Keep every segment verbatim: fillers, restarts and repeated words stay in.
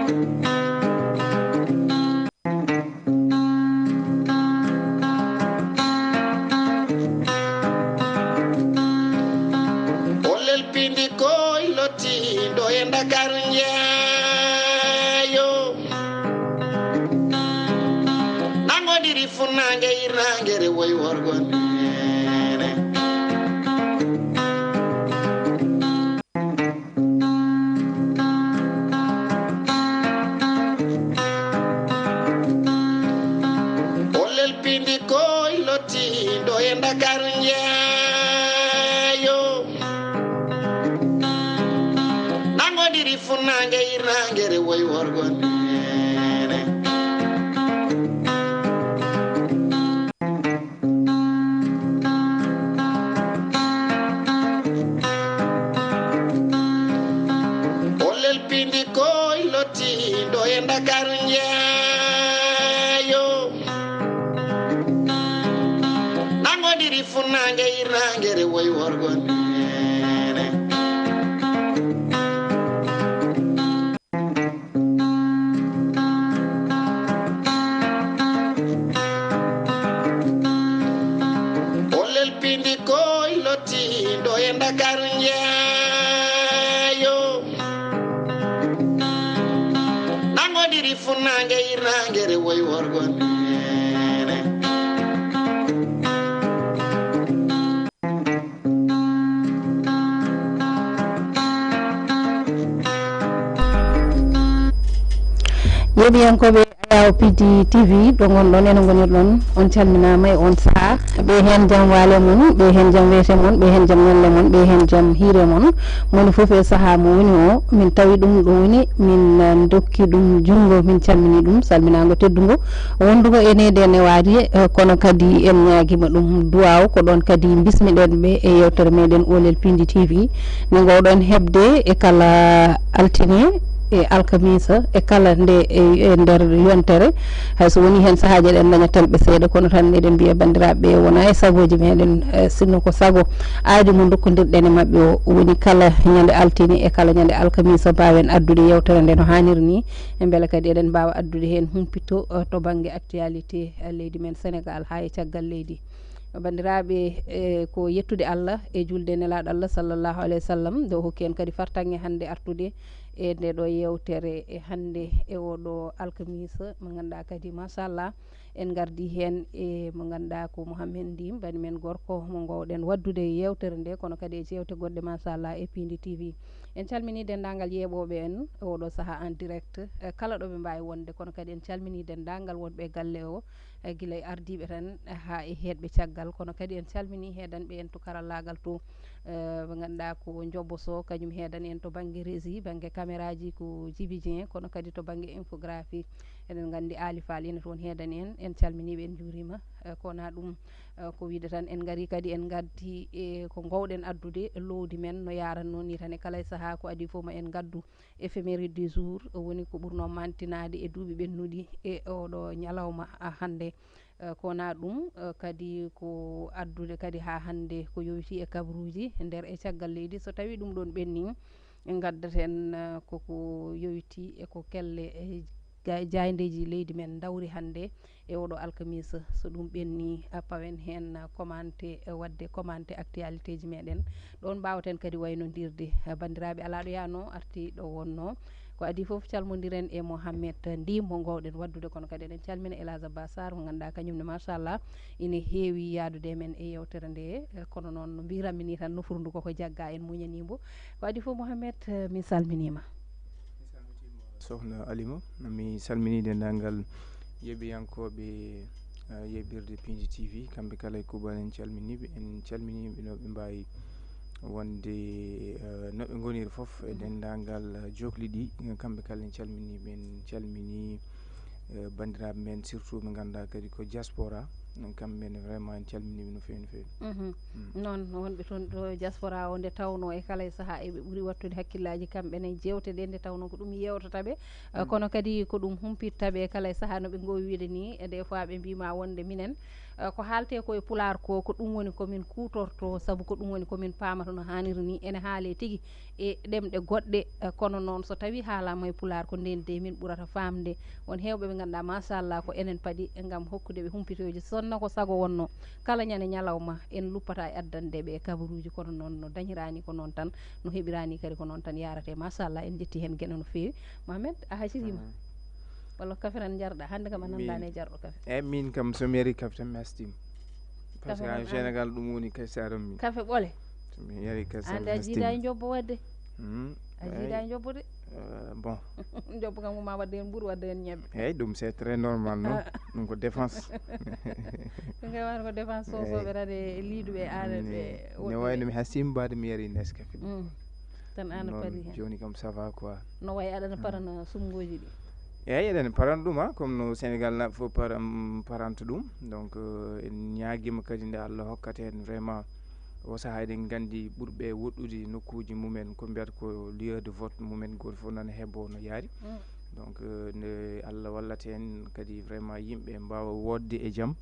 Ollel pindi koy lottiiɗo e Ndakaaru njeeyo. Nangodiri funnaange irnaange re woy worgo neene. Ollel pindi koy lottiiɗo e Ndakaaru njeeyo. Nangodiri funnaange irnaange re woy worgo neene. Ollel pindi koy lottiiɗo e Ndakaaru njeeyo. Nangodiri funnaange irnaange re woy worgo neene. Ollel pindi koy lottiiɗo e Ndakaaru njeeyo. Nangodiri funnaange irnaange re woy worgo neene. Yeeɓiyankooɓe Ayaw P D T V, ɗo ngonɗon, eno ngonirɗon, on calminaama e on sahaa. Ɓe heen jam waale mon, ɓe heen jam weete mon, ɓe heen jam ñalle mon, ɓe heen jam hiire mon. Moni fof e sahaa mo woni o, min tawi ɗum ɗo woni, min, eh, ndokki ɗum junngo, min calmini ɗum, salminaango teddungo. Wondugo e neede ne waadi, eh, kono kadi en ñaagiima ɗum duwaaw, ko ɗoon kadi bismiɗen ɓe e yeewtere meɗen Oolel Pindi T V. Nde ngoowɗon heɓde e kala altine, e alkamisa, e kala nde e, e nder yontere. Hay so woni heen sahaaji eɗen ndaña telɓe seeɗa, kono tan eɗen mbiya banndiraaɓe ɓe wona e sagooji meɗen, eh, sinno ko sago aadi mo ndokkondirɗen e maɓɓe o woni kala ñande altine e kala ñande alkamisa mbaawen addude yeewtere nde no haaniri ni. E mbele kadi eɗen mbaawa addude heen humpito, eh, to bannge actualité, eh, leydi men Senegaal haa e caggal leydi. Banndiraaɓe, eh, ko yettude Allah e julde e Nelaaɗo Allah sallallahu alayhi wa sallam, nde o hokki en kadi fartaŋŋe hannde artude e nde ɗo yeewtere e hannde e oɗo alkamisa mo ngannduɗaa kadi machallah en ngardi heen e mo ngannduɗaa ko Mouhamed Ndim, bani men gorko mo ngoowɗen waddude e yeewtere nde, kono kadi e jeewte goɗɗe machallah e Pindi T V. En calminii denndaangal yeeɓooɓe en e oɗo sahaa en direct, eh, kala ɗo ɓe mbaawi wonde, kono kadi en calminii denndaangal wonɓe e galle o, eh, gila e ardiiɓe tan, eh, haa e heedɓe caggal, kono kadi en calminii heedanɓe en to karallaagal to, eh, ɓe ngannduɗaa ko Njobo Sow, kañum heedani en to bannge régie, bannge cameraaji ko Djiby Dieng, kono kadi to bannge infographie, eɗen nganndi Aali Faal ina toon heedani en, en calminii ɓe, en njuuriima, eh, ko wonaa ɗum, eh, ko wiyde tan en ngarii kadi en ngaddi e ko ngoowɗen addude e loowdi men no yaaratnoo nii tan e kala e sahaa ko adii fof ma en ngaddu éphéméride du jour, woni ko ɓurnoo mantinaade e duuɓi ɓennuɗi e oɗo ñalawma, ah, hannde. Eh, ko wonaa ɗum, eh, kadi ko addude kadi haa hannde ko yowitii e kabaruuji nder e caggal leydi. So tawii ɗum ɗoon ɓennii, ngaddaten, eh, koko yowitii e ko kelle e ga-, jaayndeeji leydi men ndawri hannde e oɗo alkamisa. So ɗum ɓennii, eh, pawen heen, eh, commenté, eh, waɗde commenté actualité ji meɗen. Ɗoon mbaawaten kadi waynondirde. Eh, banndiraaɓe, alaa ɗo yahnoo, arti ɗo wonnoo. Ko adii fof, calmondiren e Mohamed Ndim mo ngoowɗen waddude, kono kadi eɗen calmina El Hadj Abba Sarr mo ngannduɗaa kañum ne machallah ina heewi yahdude e men e yeewtere nde. Eh, kono noon no mbiiranmi nii tan, nofru ndu koko jaggaa, en muñanii mbo. Ko adii fof Mohamed, eh, mi salminiima. Mi salmitiima, Sokhna Alima, mi salminii denndaangal yeeɓiyankooɓe, eh, yeeɓirde Pindi T V, kamɓe kala e kuuɓal en calminii ɓe, en calminii ɓe no ɓe mbaawi wonde, eh, no ɓe ngoniri fof e denndaangal, eh, jookli ɗi, eh, kamɓe kala en calminii ɓe, en calminii, eh, banndiraaɓe men, surtout ɓe ngannduɗaa kadi ko diaspora, eh, kamɓe ne vraiment en calminii ɓe no feewi, no feewi. Mhm. Mm. Noon wonɓe toon ɗo diaspora o, nde tawnoo e kala e sahaa eɓe ɓuri waɗtude hakkillaaji kamɓe ne jeewte ɗe, nde tawnoo ko ɗum yeewtata ɓe, eh, mm, kono kadi ko ɗum humpitta ɓe kala e sahaa no ɓe ngoowi wiyde nii, e des fois ɓe mbiima wonde minen Eh, ko haaletee ko e pulaar ko, ko ɗum woni ko min kuutortoo, sabu ko ɗum woni ko min paamata no haaniri nii. Ene haalee tigi e ɗemɗe goɗɗe, eh, kono noon, so tawii haalaama e pulaar, ko ndeen de min ɓurata faamde. Won heewɓe ɓe ngannduɗaa, machallah, ko enen padi ngam hokkude ɓe humpitooji. Sinno ko sago wonnoo, kala ñande ñalawma en luppata e addande ɓe kabaruuji, kono noon no dañiraa nii ko noon tan, no heɓiraa nii kadi ko noon tan yahrata. Machallah, en njettii heen geɗe no feewi. Mohamed, a haciriima? Mhm. Walla kafe tan njarɗaa? Hannde kam a nanndaani e jarɗo kafe. Eeyi, miin kam so mi yarii kafe tan mi hastiima. Parce que en général ɗum woni kafe ɓole. So mi yarii kafe tan mi hastiima. Ande a jiidaa e njobbo waɗde. Hmm, a jiidaa e njobbo de. Eh, bon. Njobbo kam ko ma waɗde heen ɓuri waɗde heen ñebbe. Eeyi, ɗum c'est très normal, non? Ɗum ko défense. Ɗum kay wata ko défense soosooɓe tan e liiduɓe e aadee ɓe. Ne wayno mi hastiima mbaade mi yarii Nescafé ɗum. Mm. Tan aan a parii heen. Jooni kam ça va quoi. No wayi aɗa parana sumngooji ɗi? Eeyi, eɗen parana ɗum, ha, comme no Sénégal naaɓe fof para-, mm, paranta ɗum. Donc, euh, en ñaagiima kadi nde Allah hokkata en vraiment o sahaa, eɗen nganndi ɓurɓe woɗɗude nokkuuji mumen, ko mbiyata ko lieu de vote mumen, gooto fof nana heɓoo no yaari. Mm. Donc, euh, nde Allah wallata en kadi vraiment yimɓe mbaawa woodde e jam.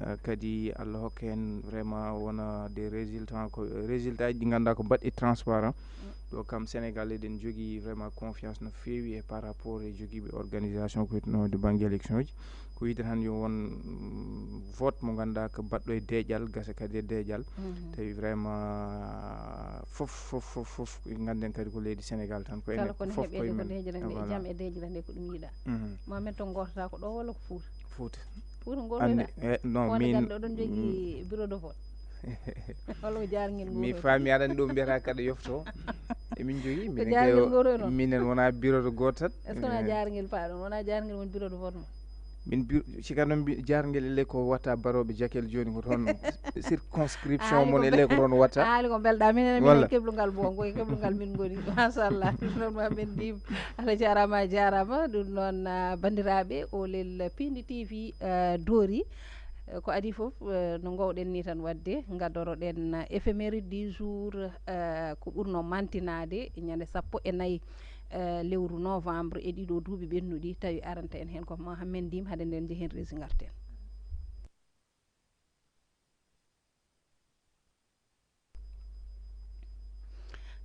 Euh, kadi Allah hokka en vraiment wona des résultats, ko résultat ji ɗi ngannduɗaa ko baɗɗi transparent. Mm. Ɗo kam Sénégal eɗen jogii vraiment confiance no feewi e par rapport e jogiiɓe organisation ko wiyetenoode bannge élection ji. Ko wiyde tan yo won, mm, vote mo ngannduɗaa ko baɗɗo e deeƴal, gasa kadi e deeƴal. Mhm. Tawi vraiment fof, fof, fof, fof, ngannden kadi ko leydi Sénégal tan, ko enen fof koye men. Kala ko ne heɓeede ko deeƴre nde, voilà. Jam e deeƴre nde ko ɗum yiɗaa. Mhm. Mohamed, to ngootata ko ɗo walla ko Fuuta? Fuuta. Fuuta ngootoyɗaa? Ande, eh, non, min, oɗon jogii, mm, bureau de vote? Walla ko jaarngel mi ngootoyɗaa? Faami, aɗa anndi ɗo mbiyata kaɗa yofto. Emin jogii, ko minen jaarngel kay o, ngootoyɗon? Minen wona bureau de gooto tan. Est-ce que wona jaarngel paaɗon? Wona jaarngel woni bureau de vote mo? Min bi-, sika noon mbi-, jaarngel ele ko watta barooɓe Jakel jooni ko toon circonscription mon ele ko toon watta. Haali ko mbelɗaa, minen, minen keblungal bo, ko e keblungal min ngoni. Machallah, ɗum noon ma men ndim. Allah jaaraama, a jaaraama. Ɗum noon, ah, banndiraaɓe, olel Pindi T V, ah, doori. Eh, ko adii fof, eh, no ngoowɗen ni tan waɗde, ngaddoroɗen, eh, éphéméride du jour, eh, ko ɓurno mantinaade ñande sappo e nayi, eh, lewru novembre e ɗiɗo duuɓi ɓennuɗi, tawi aranta en heen ko Mohamed Ndim, hade nden njehen resi ngarten.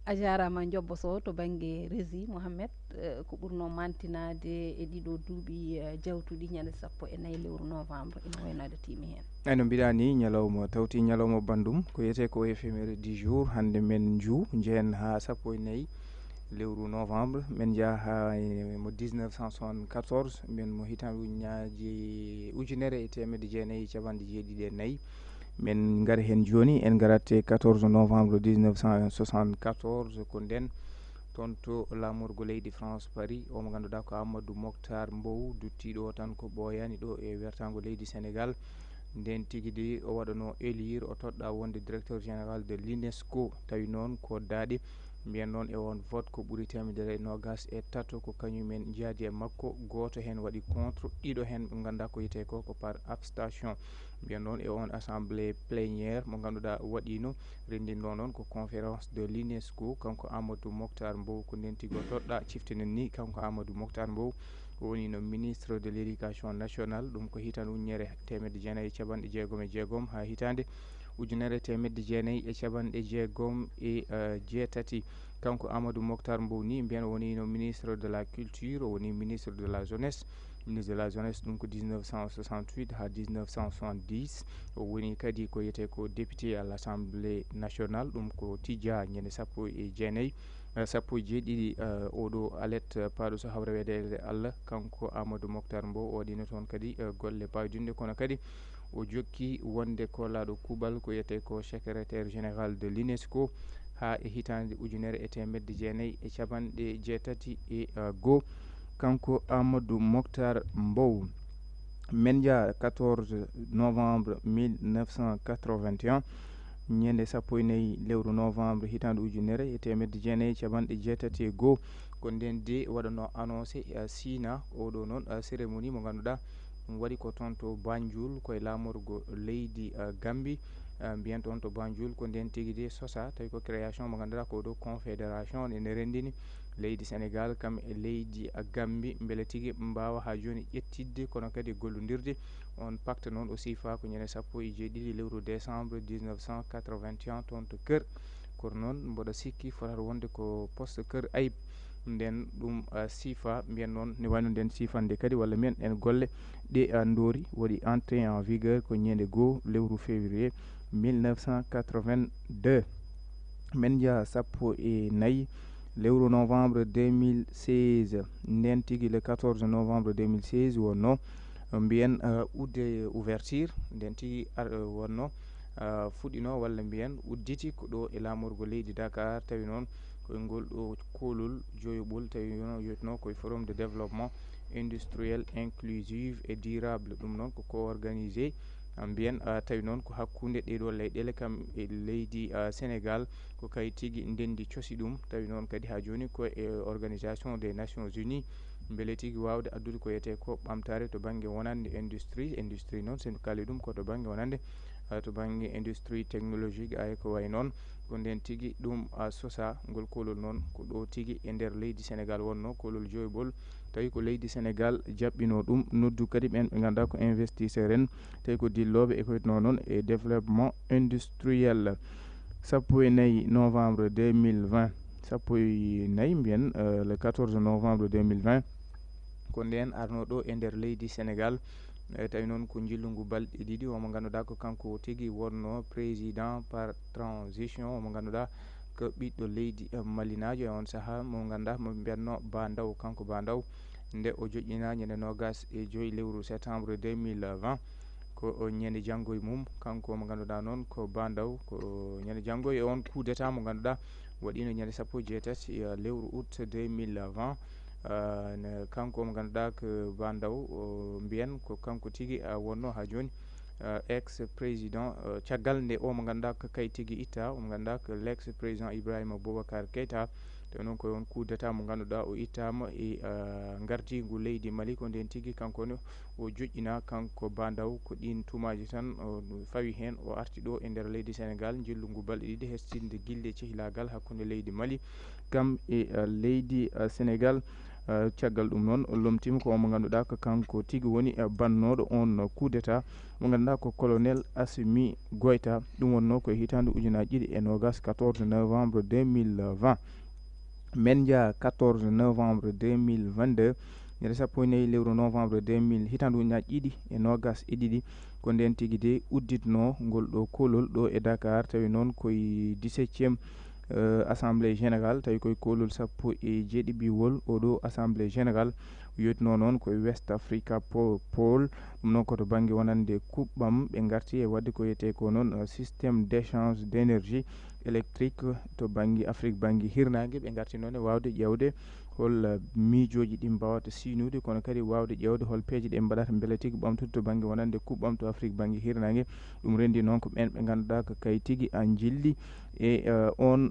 A jaaraama, Njobbo Sow to bannge régie, Mohamed, eh, ko ɓurno mantinaade e ɗiɗo duuɓi, eh, jawtuɗi ñande sappo e nayi lewru novembre, ina wayno aɗa tiimi heen. Eyi, no mbiɗa ni, ñalawma tawti ñalawma banndum, ko wiyetee ko éphéméride du jour, hannde men nju, njehen haa sappo e nayi lewru novembre, men njaha haa e mo dix-neuf cent soixante-quatorze, mbiyen mo hitaande ujunnaaje, ujunere e teemedde jeenayi e capanɗe jeeɗiɗi e nayi. Men ngara heen jooni, en ngarat e quatorze novembre dix-neuf cent soixante-quatorze, ko nden toon to laamorgo leydi France, Paris, o mo ngannduɗaa ko Amadou Mokhtar Mbow, duttiiɗo o tan ko ɓooyaani ɗo e wertaango leydi Sénégal. Nden tigi de o waɗano élire, o toɗɗaa wonde directeur général de l'UNESCO. Tawi noon ko daaɗe, mbiyen noon e on vote ko ɓuri teemedere e noogas e tato ko kañum en njaadi e makko. Gooto heen waɗi contre, ɗiɗo heen ɓe ngannduɗaa ko wiyetee ko, ko par abstention. Mbiyen noon e on assemblée plénière mo ngannduɗaa waɗiino, renndinɗo noon ko conférence de l'UNESCO, kanko Amadou Mokhtar Mbow, ko nden tigi o toɗɗaa. Ciftinen ni, kanko Amadou Mokhtar Mbow o woniino ministre de l'éducation nationale, ɗum ko hitaande ujunere teemedde jeenayi e capanɗe jeegom e jeegom haa hitaande ujunere teemedde jeenayi e capanɗe jeegom e, eh, jeetati. Kanko Amadou Mokhtar Mbow ni, mbiyen o woniino ministre de la culture, o woni ministre de la jeunesse. Ministre de la jeunesse, ɗum ko dix-neuf cent soixante-huit haa dix-neuf cent soixante-dix. O woni kadi ko wiyetee ko député à l'Assemblée nationale, ɗum ko tijjaa ñande sappo e jeenayi, eh, sappo e jeeɗiɗi, eh, oɗo alet, eh, paaɗo so hawra weedeede e Allah. Kanko Amadou Mokhtar Mbow o waɗiino toon kadi, eh, golle payodinɗe, kono kadi o jokki wonde koolaaɗo kuuɓal ko wiyetee ko secrétaire général de l'UNESCO haa e hitaande ujunere e teemedde jeenayi e capanɗe jeetati e, eh, goo. Kanko Amadou Mokhtar Mbow. Men njaha quatorze novembre mille neuf cent quatre-vingt-un, ñande sappo e nayi lewru novembre hitaande ujunere e teemedde jeenayi e capanɗe jeetati e goo. Ko nden de waɗano annoncé, eh, Sina, oɗo noon, eh, cérémonie mo ngannduɗaa ɗum waɗi ko toon to Banjul, koye laamorgo leydi, eh, Gambie. Eh, mbiyen toon to Banjul ko nden tigi de sosa, tawi ko création mo ngannduɗaa ko ɗo confédération ene renndini. leydi Senegal kam e leydi Gambi mbele tigi mbaawa haa jooni ƴettitde kono kadi gollondirde. On pacte noon o siifa ko ñande sappo e jeeɗiɗi lewru décembre dix-neuf cent quatre-vingt-un toon to Kër. Kono noon mboɗo sikki fotata wonde ko poste Kër Ayib. Nden ɗum siifa mbiyen noon ne wayno nden siifande kadi walla mbiyen ɗen golle ɗe ndoori waɗi entrée en vigueur ko ñande goo lewru février mille neuf cent quatre-vingt-deux. Men njaha sappo e nayi lewru novembre deux mille seize. Nden tigi le quatorze novembre deux mille seize wonno mbiyen udde ouverture nden tigi wonno fuɗɗino walla mbiyen udditi ko ɗo e laamorgo leydi Dakar. Tawi noon koye ngol ɗo koolol joyoɓol tawi yetno koye forum de développement industriel inclusive et durable. Ɗum noon ko co-organisé mbiyen tawi noon ko hakkunde ɗeɗo leyɗele kam e leydi Sénégal. Ko kay tigi ndendi cosi ɗum tawi noon kadi ha joni ko e organisation des nations unies mbele tigi wawde addude ko yete ko ɓamtare to banggue wonande industrie industrie noon sen kali ɗum ko to banggue wonande to banggue industrie technologique ay ko way noon. Ko nden tigi ɗum sosa ngol kolol noon ko ɗo tigi e nder leydi Sénégal wonno kolol joyɓol. Tawi ko leydi Sénégal jaɓɓino ɗum noddu kadi ɓen ɓe ganduɗa ko investisseur en tawi ko dilloɓe e koytno noon e développement industriel. Sappo e nayi novembre deux mille vingt sappo e nayi mbiyen le quatorze novembre deux mille vingt ko nden arno ɗo e nder leydi Sénégal. E tawi noon ko njillu ngu balɗe ɗiɗi omo ngannduɗaa ko kanko tigi wonno président par transition omo ngannduɗaa ko ɓiɗɗo leydi malinaajo e on sahaa mo ngannduɗaa mo mbiyatno ba ndaw kanko ba ndaw nde o joƴƴina ñande nogas e joyi lewru septembre deux mille vingt. Ko ñande janngo e mum kanko mo ngannduɗaa noon ko ba ndaw ko ñande janngo e on coup d'état mo ngannduɗaa waɗino ñande sappo e jeetati lewru août deux mille vingt. Kanko mo ngannduɗaa ko ba ndaw mbiyen ko kanko tigi wonno ha joni ex président caggal nde o mo ngannduɗaa ko kay tigi itta omo ngannduɗaa ko l'ex président Ibrahima Boubacar Keita. Te noon ko on coup d'état mo ngannduɗaa o ittama e ngardigu leydi Mali ko nden tigi kanko ne o joƴƴina kanko ba ndaw ko ɗin tumaji tan o fawi hen o arti ɗo e nder leydi Sénégal njillu ngu balɗe ɗiɗi hestinde gille cehilagal hakkunde leydi Mali kam e leydi Sénégal. Caggal ɗum noon o lomtima ko omo ngannduɗaa ko kanko tigi woni bannoɗo on coup d'état mo ngannduɗaa ko colonel Assimi Goïta. Ɗum wonno ko e hitande ujunaji ɗiɗi e nogas quatorze novembre deux mille vingt. Men njaha quatorze novembre deux mille vingt-deux ñande sappo e nayi lewru novembre deux mille hitande ujunaji ɗiɗi e nogas e ɗiɗi. Ko nden tigi de udditno ngol ɗo kolol ɗo e Dakar tawi noon koye dix-septième assemblée générale tawi koye kolol sappo e jeeɗiɓiwol oɗo assemblée générale. Yotno noon koye West Africa Pole ɗum noon koto banggue wonande kuɓɓam ɓe garti e wadde ko wiyete ko noon système d'échange d'énergie électrique to banggue Afrique banggue hirnague ɓe garti noon e wawde ƴewde hol miijoji ɗi mbawata siinude kono kadi wawde ƴewde hol peeje ɗe mbaɗata beele tigi ɓamtude to banggue wonande kuɓɓam to Afrique banggue hirnague. Ɗum rendi noon ko ɓen ɓe ganduɗa ko kay tigi a jilli e on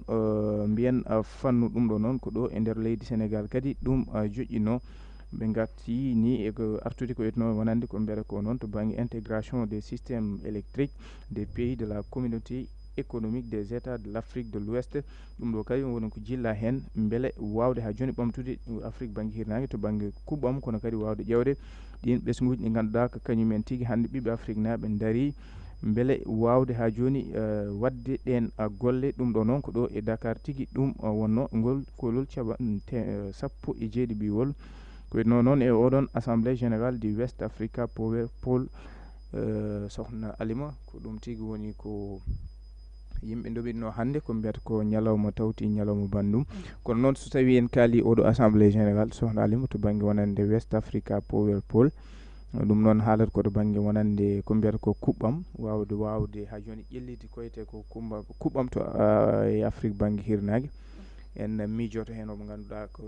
mbiyen fannu ɗum ɗo noon ko ɗo e nder leydi Sénégal kadi ɗum joƴƴino. Ɓe gatti ni e ko artude ko etno wonande ko mbiyata ko noon to banggue intégration des systèmes électriques des pays de la communauté économique des états de l'Afrique de l'Ouest. Ɗum ɗo kadi woni ko jilla hen beele wawde ha joni ɓamtude Afrique banggue hirnangue to banggue kuɓɓam kono kadi wawde ƴewde ɗin ɓesnguji ɗi ganduɗa ko kañum en tigi hande ɓiɓɓe Afrique naɓe daari beele wawde ha joni wadde ɗen golle. Ɗum ɗo noon ko ɗo e Dakar tigi ɗum wonno ngol kolol caɓa sappo e jeeɗiɓiwol. Ko witno noon e oɗon assemblée générale du West Africa Power Pool. Sohna Alima ko ɗum tigi woni ko yimɓe ndoɓitno hannde ko mbiyata ko ñalawma tawti ñalawma banndum. Kono noon so tawi en kaali oɗo assemblée générale sohna Alima to banggue wonande West Africa Power Pool. Ɗum noon haalata ko to banggue wonande ko mbiyata ko kuɓɓam wawde wawde ha joni ƴelliti koyte ko kumba kuɓɓam to e Afrique banggue hirnangue. En miijoto heen omo ngannduɗaa ko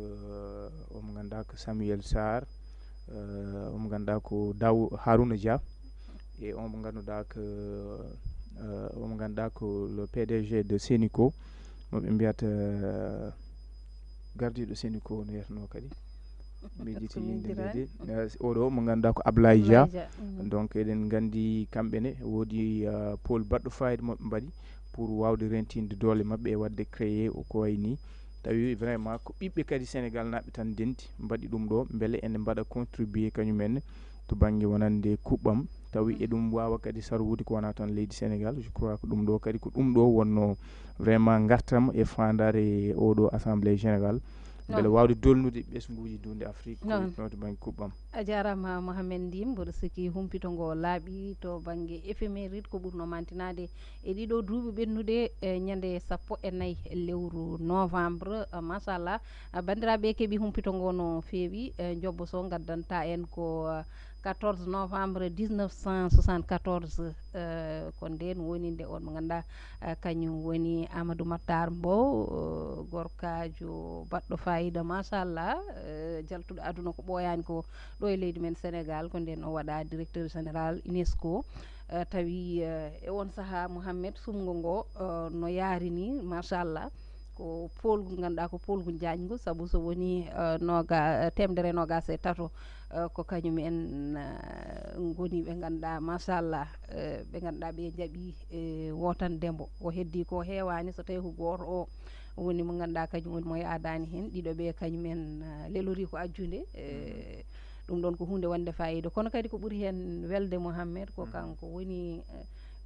omo ngannduɗaa ko Samuel Sarr, omo ngannduɗaa ko Daw Harouna Dia e omo ngannduɗaa ko omo ngannduɗaa ko le P D G de Senico mo ɓe mbiyata gardiiɗo Senico no wiyatnoo kadi miijiti yinde nde de. Oɗo mo ngannduɗaa ko Ablaye Dia. Donc eɗen nganndi kamɓe ne woodi pôle baɗɗo fayida mo ɓe mbaɗi pour wawde rentinde doole maɓɓe e wadde créé o ko wayni Tawi vraiment ko ɓiɓɓe kadi Sénégal naɓɓe tan denti mbaɗi ɗum ɗo, mbele ene mbaɗa contribuer kañum en to bannge wonande kuɓɓam. Tawi eɗum waawa kadi sarwude ko wona tan leydi Sénégal. Je crois ko ɗum ɗo kadi, ko ɗum ɗo wonno vraiment ngartam e faandaare oɗo assemblée générale, mbele waawde dolnude ɓesnguuji dunde Afrique ko witno to bannge kuɓɓam. A jarama Mohamed Ndim, mboɗo sikki humpito ngo laaɓi to bannge éphéméride ko ɓurno mantinaade e ɗiɗo duuɓi ɓennude e ñande sappo e nayi lewru novembre. Machallah, banndiraaɓe keɓi humpito ngo no feewi. Jobbo so ngaddanta en ko quatorze novembre dix-neuf cent soixante-quatorze. Ko nden woni nde on mo ngannduɗaa kañum woni Amadou Matar Mbow, gorkajo baɗɗo fayida machallah, jaltuɗo aduna ko ɓooyaani ko ɗo e leydi men Sénégal. Ko nden o waɗa directeur général UNESCO. Tawi e on saha Mohamed, sumgo ngo no yaari ni machallah, ko poolgu ngannduɗaa ko poolgu jaajngu, sabu so woni noga temedere nogas e tato ko kañum en ngoni ɓe ngannduɗaa machallah, ɓe ngannduɗaa ɓe jaɓi e wotande mbo. O heddi ko heewaani, so tawi ko gooto o woni mo ngannduɗaa kañum woni mo yaadaani heen. Ɗiɗo ɓe kañum en lelori ko ajjude. Ɗum ɗon ko huunde wonde fayida, kono kadi ko ɓuri heen welde Mohamed ko kanko woni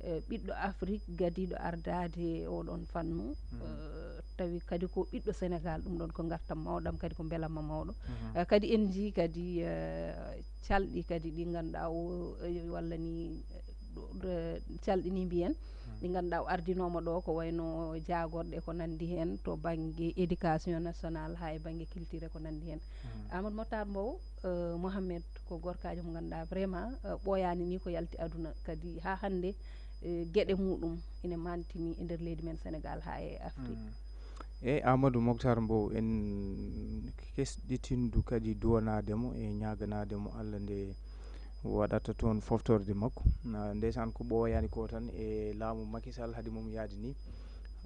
ɓiɗɗo Afrique gadiiɗo ardaade oɗon fannu. Tawi kadi ko ɓiɗɗo Sénégal, ɗum ɗon ko ngartam mawɗam kadi ko mbelamma mawɗo. Kadi en njii kadi calɗi kadi ɗi ngannduɗaa o walla ni calɗi ni mbiyen, ɗi ngannduɗaa o ardinooma ɗo ko wayno jaagorɗe ko nanndi heen to bannge éducation nationale haa e bannge culture ko nanndi heen. Amadou Matar Mbow, Mohamed ko gorkajo mo ngannduɗaa vraiment ɓooyaani ni ko yalti aduna kadi haa hannde geɗe muɗum ina mantini e nder leydi men Sénégal haa e Afrique. Eyyi, Amadou Moctar Mbow, en kesɗitindu kadi duwanaade mo e ñaaganaade mo Allah nde waɗata toon foftorde makko. Ndeysaan, ko ɓooyaani ko tan e laamu Macky Sall hade mum yaadi ni,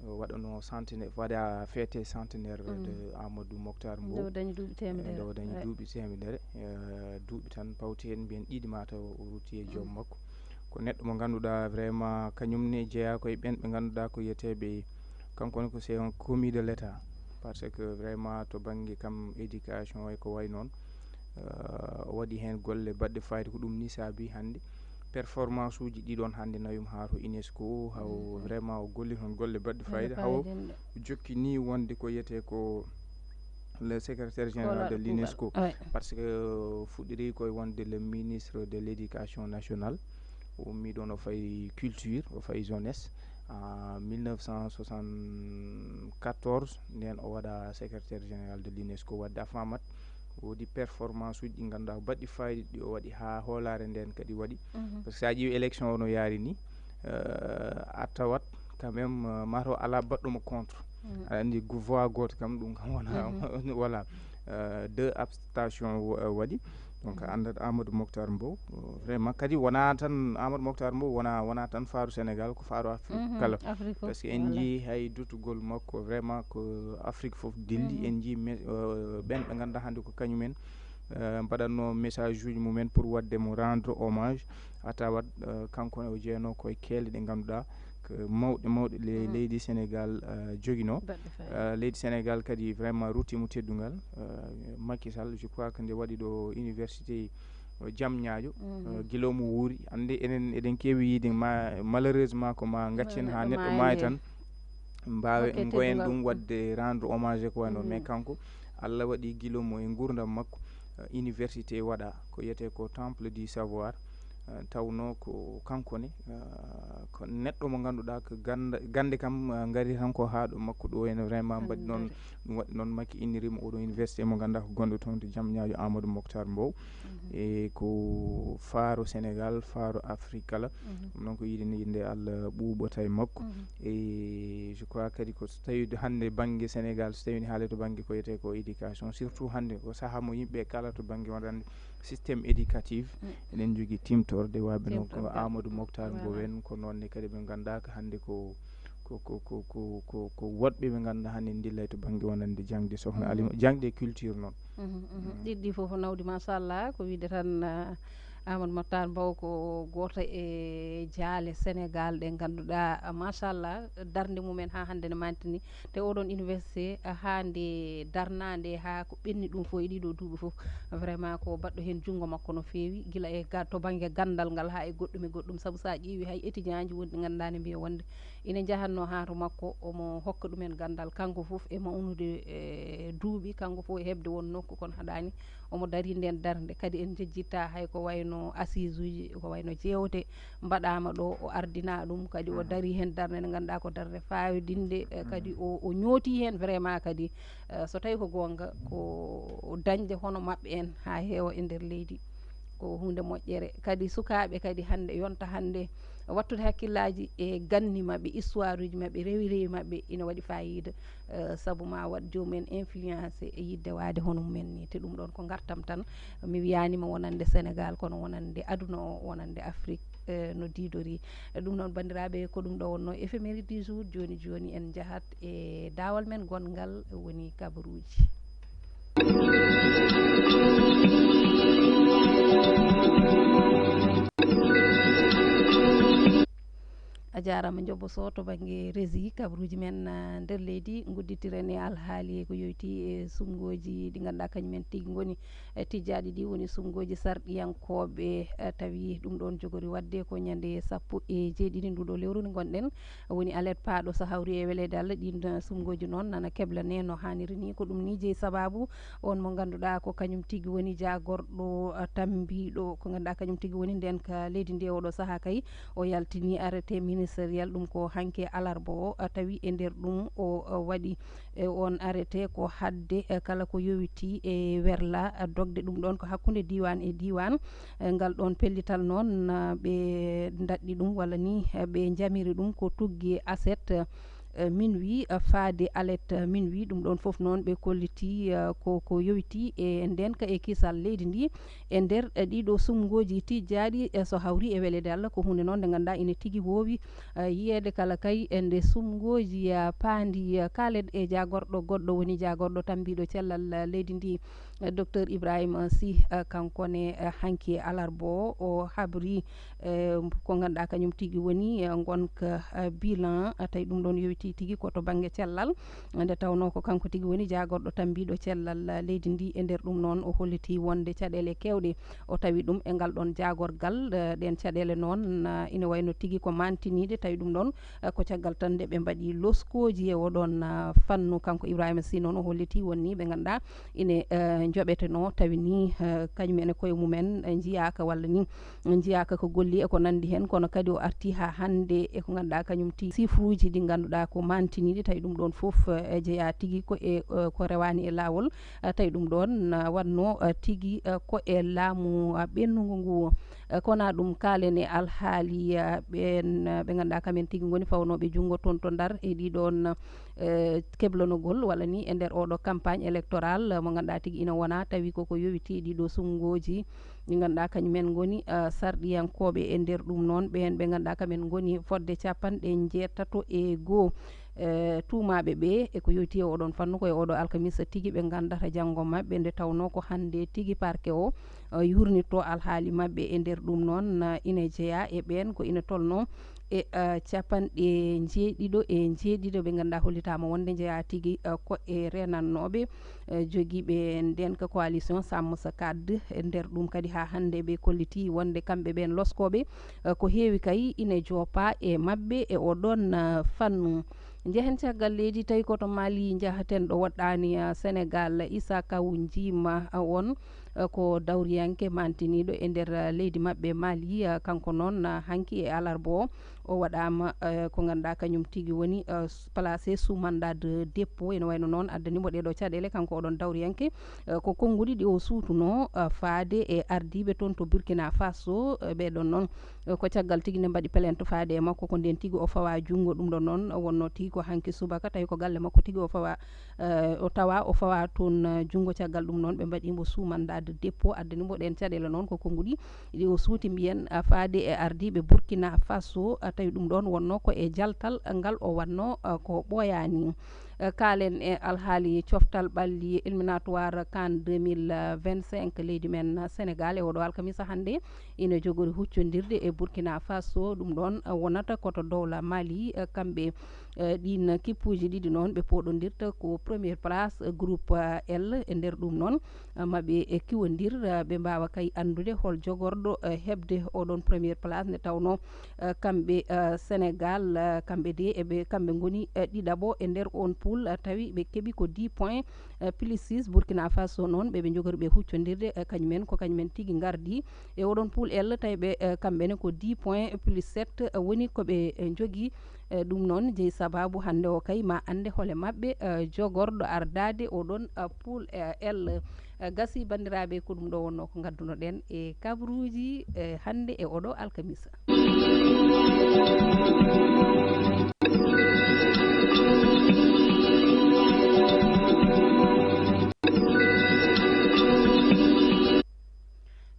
waɗano centenaire, waɗa fête centenaire de Amadou Moctar Mbow. Nde o dañi duuɓi teemedere. Nde o dañi duuɓi teemedere. Duuɓi tan pawti heen mbiyen ɗiɗi mataw o rutti e joom makko. Ko neɗɗo mo ngannduɗaa vraiment kañum ne jeyaa ko e ɓen ɓe ngannduɗaa ko yiyeteeɓe, kanko ne ko c'est un commis de l'État, parce que vraiment to bannge kam éducation e ko way noon, o waɗi heen golle baɗɗe fayida. Ko ɗum ni saabi hannde performance uji ɗiɗon hannde nawima haa to UNESCO, haw vraiment o golli toon golle baɗɗe fayida, haw jokki ni wonde ko yiyetee ko le secrétaire général de l'UNESCO, parce que fuɗɗiri koye wonde le ministre de l'éducation nationale, o ummi ɗon o fayi culture, o fayi jeunesse en mille neuf cent soixante-quatorze, nden o waɗa secrétaire général de l'UNESCO. Wadde a famat woodi performance uji ɗi ngannduɗaa ko baɗɗi fayida ɗi o waɗi haa hoolaare nden kadi waɗi. Parce que sa ƴeewi élection o no yaari ni, a tawat quand même mataw alaa baɗɗo mo contre. Aɗa anndi voix gooto kam ɗum kam wona, voilà. Deux abstention waɗi. Donc a anndat Amadou Moctar Mbow vraiment kadi wona tan Amadou Moctar Mbow wona, wona tan faaru Sénégal, ko faaru Afrique kala, parce que en njii hay duttugol makko vraiment ko Afrique fof dilli. En njii ɓen ɓe ngannduɗaa hannde ko kañumen mbaɗatno message uji mumen pour waɗde mo rendre hommage. A tawat kanko ne o jeeyno koye keele ɗe ngannduɗaa ko mawɗe mawɗe leydi Sénégal jogino. Leydi Sénégal kadi vraiment rutti mo teddungal. Macky Sall, je crois que nde waɗi ɗo université jam ñaajo, gila mo wuuri, annde enen eɗen keewi yiide ma, malheureusement ko ma gaccen ha neɗɗo maaya tan, mbaawe ngoyen ɗum waɗde rendre hommage e ko wayno. Mais kanko, Allah waɗi gila mo e nguurndam makko, université waɗa ko yiyetee ko temple du savoir. Tawno ko kanko ne ko neɗɗo mo ngannduɗaa ko gannde kam ngari tan ko haa ɗo makko ɗo ene vraiment mbaɗi noon. Ɗum waɗi noon Macky innirimo oɗo université mo ngannduɗaa ko gonɗo toon to jam ñaajo Amadou Moctar Mbow. E ko faaro Sénégal, faaro Afrique kala. Ɗum noon ko yiɗi ni nde Allah ɓuuɓota e makko. E je crois kadi ko so tawi hannde bannge Sénégal, so tawi ni haale to bannge ko yiyetee ko éducation, surtout hannde ko saha mo yimɓe kala to bannge wonande système éducatif. Eɗen jogii timtorde waɓe noon ko Amadou Moctar Mbow en, ko noon ne kadi ɓe ngannduɗaa ko hannde ko ko ko ko ko ko ko woɗɓe ɓe ngannduɗaa hannde ndillay to bannge wonande jaŋde sohna Alima, jaŋde e culture noon. Ɗiɗi ɗi fof nawdi machallah, ko wiide tan Amadou Makhtar Mbow ko gooto e jaale Senegaal ɗe ngannduɗaa, machallah, darnde mumen haa hannde ne mantini. Te oɗon université, haa nde darnaande, haa ko ɓenni ɗum fof e ɗiɗo duuɓi fof, vraiment ko baɗɗo heen junngo makko no feewi, gila e ga-, to bannge ganndal ngal haa e goɗɗum e goɗɗum. Sabu so a ƴeewi hay étudiant ji wonɗi ngannduɗaa ne mbiya wonde ina njahatnoo haa to makko, omo hokka ɗumen ganndal, kanko fof e mawnude e duuɓi, kanko fof e heɓde won nokku, kono haɗaani omo darii ndeen darnde. Kadi en njejjittaa hay ko wayno assises uji, ko wayno jeewte mbaɗaama ɗo, o ardinaa ɗum, kadi o darii heen darnde nde ngannduɗaa ko darnde faawidinnde, eh, kadi o, o ñootii heen vraiment kadi, eh, so tawii ko goonga, ko dañde hono maɓɓe en haa heewa e nder leydi. Ko huunde moƴƴere. Kadi sukaaɓe kadi hannde, yonta hannde, wattude hakkillaaji e ganni maɓɓe, histoire uji maɓɓe, rewi rewi maɓɓe, ina waɗi faayiida, eh, sabu ma waɗ joomum en influence e yiɗde waade hono mumen ni. Te ɗum ɗoon ko ngartam tan. Mi wiyaani ma wonande Senegaal, kono wonande aduna o, wonande Afrik, eh, no diidori. Ɗum noon, banndiraaɓe, ko ɗum ɗo wonnoo éphéméride du jour. Jooni jooni, en njahat e daawal men gonngal, woni kabaruuji. A jaaraama, Njobo Sow, to bannge régie, kabaruuji men, ah, nder leydi, ngudditiren e alhaali ko yoyti e suɓngooji ɗi ngannduɗaa kañum en tigi ngoni, eh, tijjaaɗi ɗi, woni suɓngooji sarɗiyankooɓe, eh, tawi ɗum ɗoon jogori waɗde ko ñande sappo e jeeɗiɗi nduɗo lewru ndi ngonɗen, woni alet paaɗo so hawri e weleede Allah. Ɗiin, eh, suɓngooji noon nana keblane no haaniri ni. Ko ɗum ni jeyi sabaabu on mo ngannduɗaa ko kañum tigi woni jaagorɗo, eh, tammbiiɗo, ko ngannduɗaa kañum tigi woni ndeenka leydi ndi e oɗo sahaa kay. O yaltini arrêté ministériel, ɗum ko hanki alarba o, eh, tawi e nder ɗum o, eh, waɗi, eh, on arrêté ko hadde, eh, kala ko yowitii e werla, eh, dogde ɗum ɗoon ko hakkunde diiwaan e diiwaan. Eh, ngal ɗoon pellital noon, eh, ɓe ndaɗɗi ɗum walla ni, eh, ɓe njamiri ɗum ko tuggi aset, eh, minuit, eh, faade alet, eh, minuit. Ɗum ɗoon fof noon ɓe kollitii, eh, ko, ko yowitii e ndeenka e kisal leydi ndi e nder, eh, ɗiɗo suɓngooji tijjaaɗi, eh, so hawri e weleede Allah. Ko huunde noon nde ngannduɗaa ina tigi woowi, eh, yiyeede kala kay e nde suɓngooji, eh, paandi, eh, kaalet e jaagorɗo goɗɗo woni jaagorɗo tammbiiɗo cellal, eh, leydi ndi. Eh, Docteur Ibrahima Sy, eh, kanko ne, eh, hanki e alarba o, o habri, eh, ko ngannduɗaa kañum tigi woni, eh, ngonka, eh, bilan, eh, tawi ɗum ɗoon yowitii tigi ko to bannge cellal. Nde tawnoo ko kanko tigi woni jaagorɗo tammbiiɗo cellal, eh, leydi ndi. E nder ɗum noon, o hollitii wonde caɗeele keewɗe o tawi ɗum e ngal ɗoon jaagorgal. Eh, ɗeen caɗeele noon, eh, ina wayno tigi ko mantiniiɗe, tawi ɗum ɗoon, eh, ko caggal tan nde ɓe mbaɗi loskooji e oɗoon, eh, fannu. Kanko Ibrahima Sy noon o hollitii won ni ɓe ngannduɗaa ine, eh, njoɓetenoo, tawi ni, eh, kañum ene koye mumen, eh, njiyaaka walla ni njiyaaka ko golli e ko nanndi heen, kono kadi o artii haa hannde e ko ngannduɗaa kañum tigi sifruuji ɗi ngannduɗaa ko mantiniiɗi, tawi ɗum ɗoon fof, eh, jeyaa tigi ko e, eh, ko rewaani e laawol, eh, tawi ɗum ɗoon, eh, waɗnoo, eh, tigi, eh, ko e laamu, eh, ɓennungu ngu. Eh, kono ɗum kaalen e alhaali, eh, ɓeen, eh, ɓe ngannduɗaa kamen tigi ngoni fawnooɓe junngo toon to Ndar e ɗii ɗoon, eh, keblanogol walla ni e nder oɗo campagne électorale, eh, mo ngannduɗaa tigi ina wona tawi koko yowitii ɗiɗo suɓngooji ɗi ngannduɗaa kañum en ngoni, eh, sarɗiyankooɓe. E nder ɗum noon, ɓeen ɓe ngannduɗaa kamen ngoni fodde capanɗe njeetato e goo, eh, tuumaaɓe ɓe e ko yowitii e oɗoon fannu, ko e oɗo alkamisa tigi ɓe nganndata janngo maɓɓe, nde tawnoo ko hannde tigi parquet o, eh, yurnitto alhaali maɓɓe. E nder ɗum noon, eh, ina jeyaa e ɓeen ko ina tolnoo e, eh, capanɗe njeeɗiɗo e njeeɗiɗo ɓe ngannduɗaa hollitaama wonde njeyaa tigi, eh, ko e reenannooɓe, eh, jogiiɓe ndeenka coalition Samm Sa Kàddu. E nder ɗum kadi haa hannde ɓe kollitii wonde kamɓe ɓeen loskooɓe, eh, ko heewi kay ina joopaa e maɓɓe e oɗoon, eh, fannu. Njehen caggal leydi, tawi ko to Mali njahaten, ɗo woɗɗaani, eh, Senegaal. Issa Kaw Njima, eh, on, eh, ko dawriyanke mantiniiɗo e nder, eh, leydi maɓɓe Mali. Eh, kanko noon, eh, hanki e alarba o, o waɗaama, eh, ko ngannduɗaa kañum tigi woni, eh, s-, placé sous mandat de dépôt. Ene wayno noon addani mo ɗeɗo caɗeele, kanko oɗon dawriyanke, eh, ko konnguɗi ɗi o suutunoo, eh, faade e ardiiɓe toon to Burkina Faso, eh, ɓeɗon noon, eh, ko caggal tigi nde mbaɗi plainte faade e makko, ko ndeen tigi o fawa junngo. Ɗum ɗon noon wonnoo tigi ko hanki subaka, tawi ko galle makko tigi o fawa, eh, o tawa o fawa toon, eh, junngo. Caggal ɗum noon ɓe mbaɗi mo sous mandat de dépôt, addani mo ɗeen caɗeele noon ko konnguɗi ɗi o suuti mbiyen, ah, faade e ardiiɓe Burkina Faso, ah, tawi ɗum ɗoon wonnoo ko e jaltal ngal o waɗnoo, ah, ko ɓooyaani. Eh, kaalen e alhaali coftal ɓalli éliminatoire CAN deux mille vingt-cinq. Leydi men Sénégal e oɗo alkamisa hannde ina jogori huccondirde e Burkina Faso. Ɗum ɗoon, eh, wonata koto dowla Mali. Eh, kamɓe, eh, ɗiin kippuuji ɗiɗi noon ɓe pooɗondirta ko première place, eh, groupe, eh, L. E nder ɗum noon, eh, maɓe e kiwondir, eh, ɓe mbaawa kay anndude hol jogorɗo, eh, heɓde oɗon première place, nde tawnoo, eh, kamɓe, eh, Sénégal, eh, kamɓe de eɓe, kamɓe ngoni, eh, ɗiɗaɓo e nder on pool, eh, tawi ɓe keɓi ko dix points, eh, plus six. Burkina Faso noon, ɓe ɓe njogori ɓe huccondirde, eh, kañumen ko kañumen tigi ngardi e oɗon pool L, tawi ɓe, eh, kamɓe ne ko dix points plus sept, eh, woni ko ɓe, eh, njogii. Eh, ɗum noon jeyi sababu hannde o kay ma annde hole maɓɓe, eh, jogorɗo ardaade oɗon, eh, pool, eh, L. Eh, gasi banndiraaɓe, ko ɗum ɗo wonnoo ko ngaddunoɗen e kabruuji, eh, hannde e oɗo alkamisa.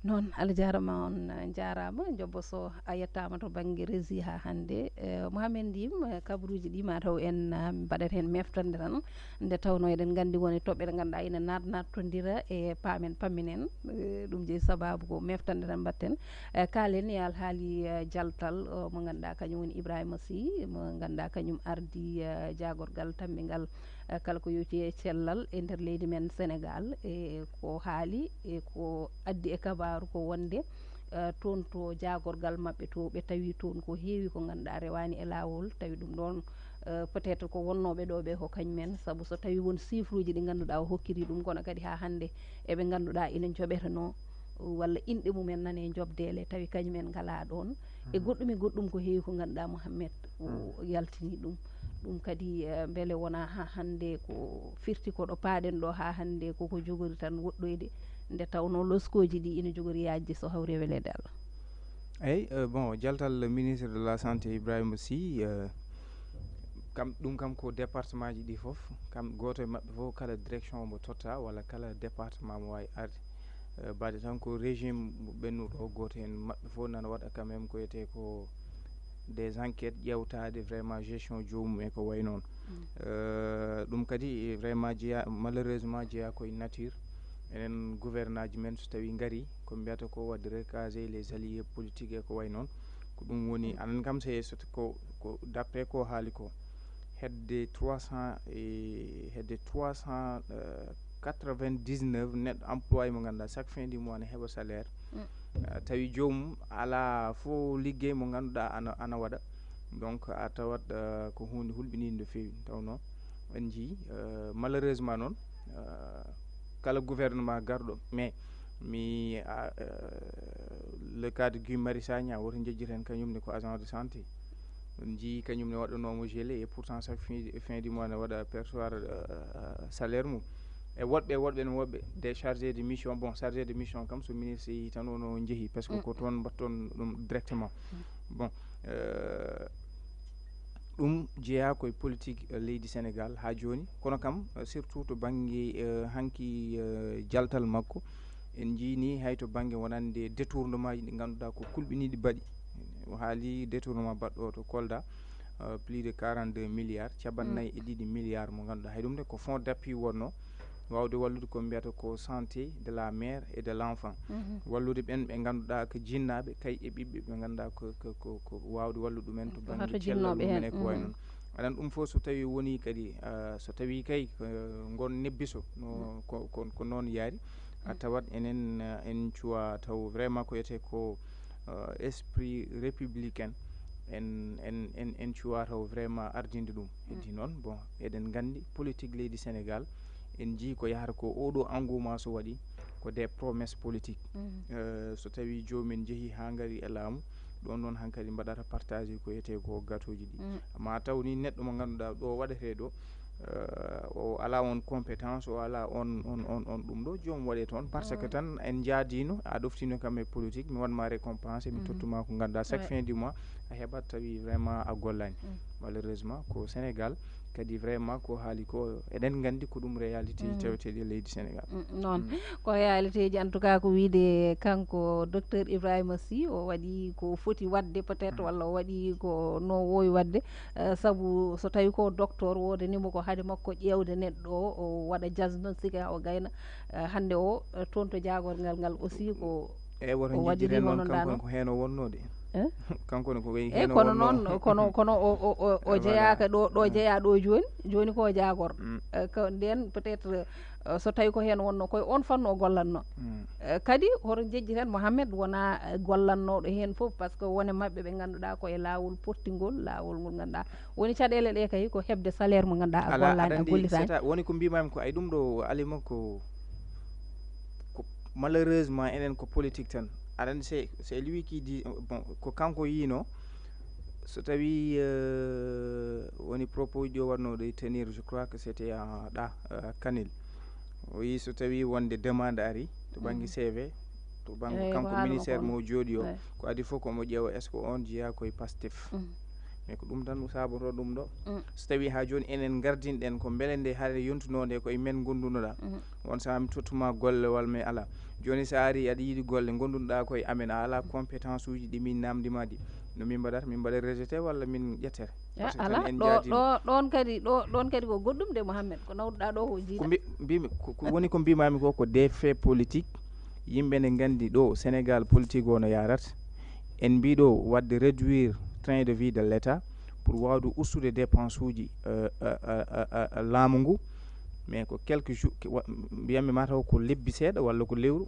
Noon, Allah jaarama, on, eh, njaaraama. Jobbo Sow, a yettaama to bannge régie haa hannde. Eh, Mohamed Ndim, eh, kabaruuji ɗi ma taw en, ah, mbaɗat heen meftande tan. Nde tawnoo eɗen nganndi won e toɓɓe ɗe ngannduɗaa ina naat-, naattondira e paamen pamminen. Eh, ɗum jeyi sababu ko meftande tan mbaɗten. Eh, kaalen e alhaali, eh, jaltal, oh, mo ngannduɗaa kañum woni Ibrahima Sy, mo ngannduɗaa kañum ardii, eh, jaagorgal tammbingal, eh, kala ko yowitii e cellal e nder leydi men Sénégal. E ko haali, e ko addi e kabaaru ko wonde, eh, toon to jaagorgal maɓɓe to, ɓe tawi toon ko heewi ko ngannduɗaa rewaani e laawol, tawi ɗum ɗoon, eh, peut-être ko wonnooɓe ɗo ɓe ko kañumen, sabu so tawi won chiffre uji ɗi ngannduɗaa o hokkiri ɗum, kono kadi haa hannde eɓe ngannduɗaa ina njoɓetenoo walla inɗe mumen nane njoɓdeele, tawi kañumen ngalaa ɗoon. E goɗɗum e goɗɗum ko heewi ko ngannduɗaa Mohamed o yaltini ɗum. Ɗum kadi, eh, mbele wonaa haa hannde ko firti ko ɗo paaɗen ɗo haa hannde koko jogori tan woɗɗoyde, nde tawnoo loskooji ɗi ina jogori yaajde so hawri e weleede Allah. Eyi, eh, bon, jaltal ministre de la santé Ibrahima Sy, eh, kam, ɗum kam ko département ji ɗi fof, kam gooto e maɓɓe fof kala direction mo totta walla kala département mo waawi arde. Eh, mbaɗe tan ko régime mo ɓennuɗo o, gooto heen maɓɓe fof nana waɗa quand même ko wiyetee ko des enquêtes ƴeewtaade vraiment gestion joomum e ko wayi noon. Eh, ɗum kadi vraiment jeya, malheureusement jeya koye nature. Enen gouvernaaji men so tawi ngari ko mbiyata ko waɗde recaser les alliés politiques e ko wayi noon. Ko ɗum woni, anan kam se so ko, ko d'après ko haali ko, hedde trois cents e, hedde trois cent, eh, quatre-vingt-dix-neuf neɗɗo employé mo ngannduɗaa chaque fin du mois ne heɓa salaire. Ah, tawi joomum alaa fof liggey mo ngannduɗaa ana, ana waɗa. Donc a tawat, ah, ko huunde hulɓiniinde no feewi. Tawnoo en njii, ah, malheureusement noon, ah, kala gouvernement garɗo, mais mi, ah, ah, le cas de Guy Marius Sagna, woto njejjit heen kañum ne ko agent de santé. En njii kañum ne waɗanoomo gelé, et pourtant chaque fin, fin du mois ne waɗa percevoir, euh, salaire mum. E woɗɓe, woɗɓe no woɗɓe, des chargés de mission. Bon, chargé de mission kam, so ministre yehi tan, ono jehi, parce que ko toon mbatton ɗum directement. Bon, euh, ɗum jeyaa koye politique, euh, leydi Sénégal haa jooni. Kono kam, euh, surtout to bannge, euh, hanki, euh, jaltal makko, en njii ni hay to bannge wonande détournement ji ɗi ngannduɗaa ko kulɓiniiɗi mbaɗi. O haali détournement baɗɗo to Kolda, euh, plus de quarante-deux milliards, capanɗe nayi e ɗiɗi milliards mo ngannduɗaa. Hay ɗum ne ko fonds d'appui wonno, waawde wallude ko mbiyata ko santé de la mère et de l'enfant. Wallude ɓen ɓe ngannduɗaa ko jinnaaɓe, kay e ɓiɓɓe ɓe ngannduɗaa ko, ko, ko, ko waawde wallude ɗumen to bannge cellal mumen e ko wayi noon. Aɗan ɗum fof so tawi woni kadi, ah, so tawi kay, eh, ngon nebbiso, no ko, ko, ko noon yaari, a tawat enen, eh, en cuwa taw vraiment ko wiyetee ko, eh, esprit républicain, en, en, en, en cuwa taw vraiment ardinde ɗum. Heddi noon, bon, eɗen nganndi politique leydi Sénégal, en njii ko yahata ko oɗo engouement so waɗi, ko des promesses politiques. Eh, so tawi joomen njehi haa ngari e laamu, ɗon noon hankadi mbaɗata partagé ko wiyetee ko gâteau ji ɗi. Ma taw ni neɗɗo mo ngannduɗaa ɗo waɗetee ɗo, eh, o alaa on compétence, o alaa on, on, on, on ɗum ɗo, joom waɗe toon, parce que tan en njaadiino, a ɗoftiino kam e politique, mi waɗ ma récompense, mi tottu ma ko ngannduɗaa, chaque fin du mois, a heɓat tawi vraiment a gollaani. Malheureusement, ko Sénégal, Kadi vraiment ko haali ko, eɗen nganndi ko ɗum réalité Mm. taweteeɗi e leydi Sénégal. Mm, noon. Mm. Ko réalité ji, en tout cas, ko wiyde kanko docteur Ibrahima Sy, o waɗi ko foti waɗde peut-être, Mm. walla o waɗi ko no woowi waɗde, eh, sabu so tawi ko docteur, woodanimo ko haade makko ƴeewde neɗɗo o, o waɗa diagnostic, o gayna, eh, hannde o, eh, toon to jaagorgal ngal aussi ko Eyi, woto o waɗiri njejjiten noon, hono kanko ndaa ko heen o wonnoo de. Eh? Kanko ne ko wayi Eyi, heen o kono wonnoo. Noon, kono, kono o, o, o, o Voilà. jeyaaka ɗo, ɗo Mm. jeyaa ɗo jooni, jooni ko o jaagor. Mm. Eh, ko ndeen peut-être, eh, so tawi ko heen wonnoo, koye oon fannu o gollatnoo. Mm. Eh, kadi hoto njejjiten Mohamed wonaa, eh, gollannooɗo heen fof, par ce que wone maɓɓe ɓe ngannduɗaa ko e laawol pottingol, laawol ngol ngannduɗaa. Woni caɗeele ɗe kay ko heɓde salaire mo ngannduɗaa a Alaa, gollaani, aɗa a anndi, gollitaani. C'est à, woni ko mbiimaami ko, ay, ɗum ɗo alima ko, ko malheureusement enen ko politique tan. Aɗa anndi, c'est, c'est lui qui dit, bon, ko kanko yiino, so tawi, euh, woni propos ji o waɗnoo ɗo e tenir, je crois que c'était à ɗa, euh, Kanel. O yi so tawi wonde demande ari to bannge Mm. C V, to bannge Eyi, ko kanko haala makko ministère on. Mo o jooɗi o, Eyi. Ko adi fof ko omo ƴeewa est-ce que on jeyaa koye Pastef. Mm. Mais ko ɗum tan saabotoo ɗum ɗo. Mm. So tawi haa jooni enen ngardinɗen ko mbele nde hare yontunoo nde koye men ngondunoɗaa. Mm. On sahaa mi tottuma golle walla mi alaa. Jooni so a ari aɗa yiɗi golle ngondunoɗaa koye amen, a alaa compétence uji ɗi min namndima ɗi. No min mbaɗata, min mbaɗa rejeté walla min ƴettere? Eh, Parce que alaa, tan en ɗo, jaadino. Ɗo, ɗoon kadi, ɗo, ɗoon kadi ko goɗɗum de, Mohamed, ko nawruɗaa ɗo ko Ko jiiɗa. Mbi-, mbimi, ko, ko woni ko mbimami ko, ko des faits politiques. Yimɓe ne nganndi ɗo Sénégal politique o no yaarata. En mbii ɗo waɗde réduire train de vie de l'État pour wawde ustude dépense uji, euh, euh, euh, euh, euh, laamu ngu. Mais ko quelques jours, ke-, wa-, mbiyanmi mataw ko lebbi seeɗa walla ko lewru.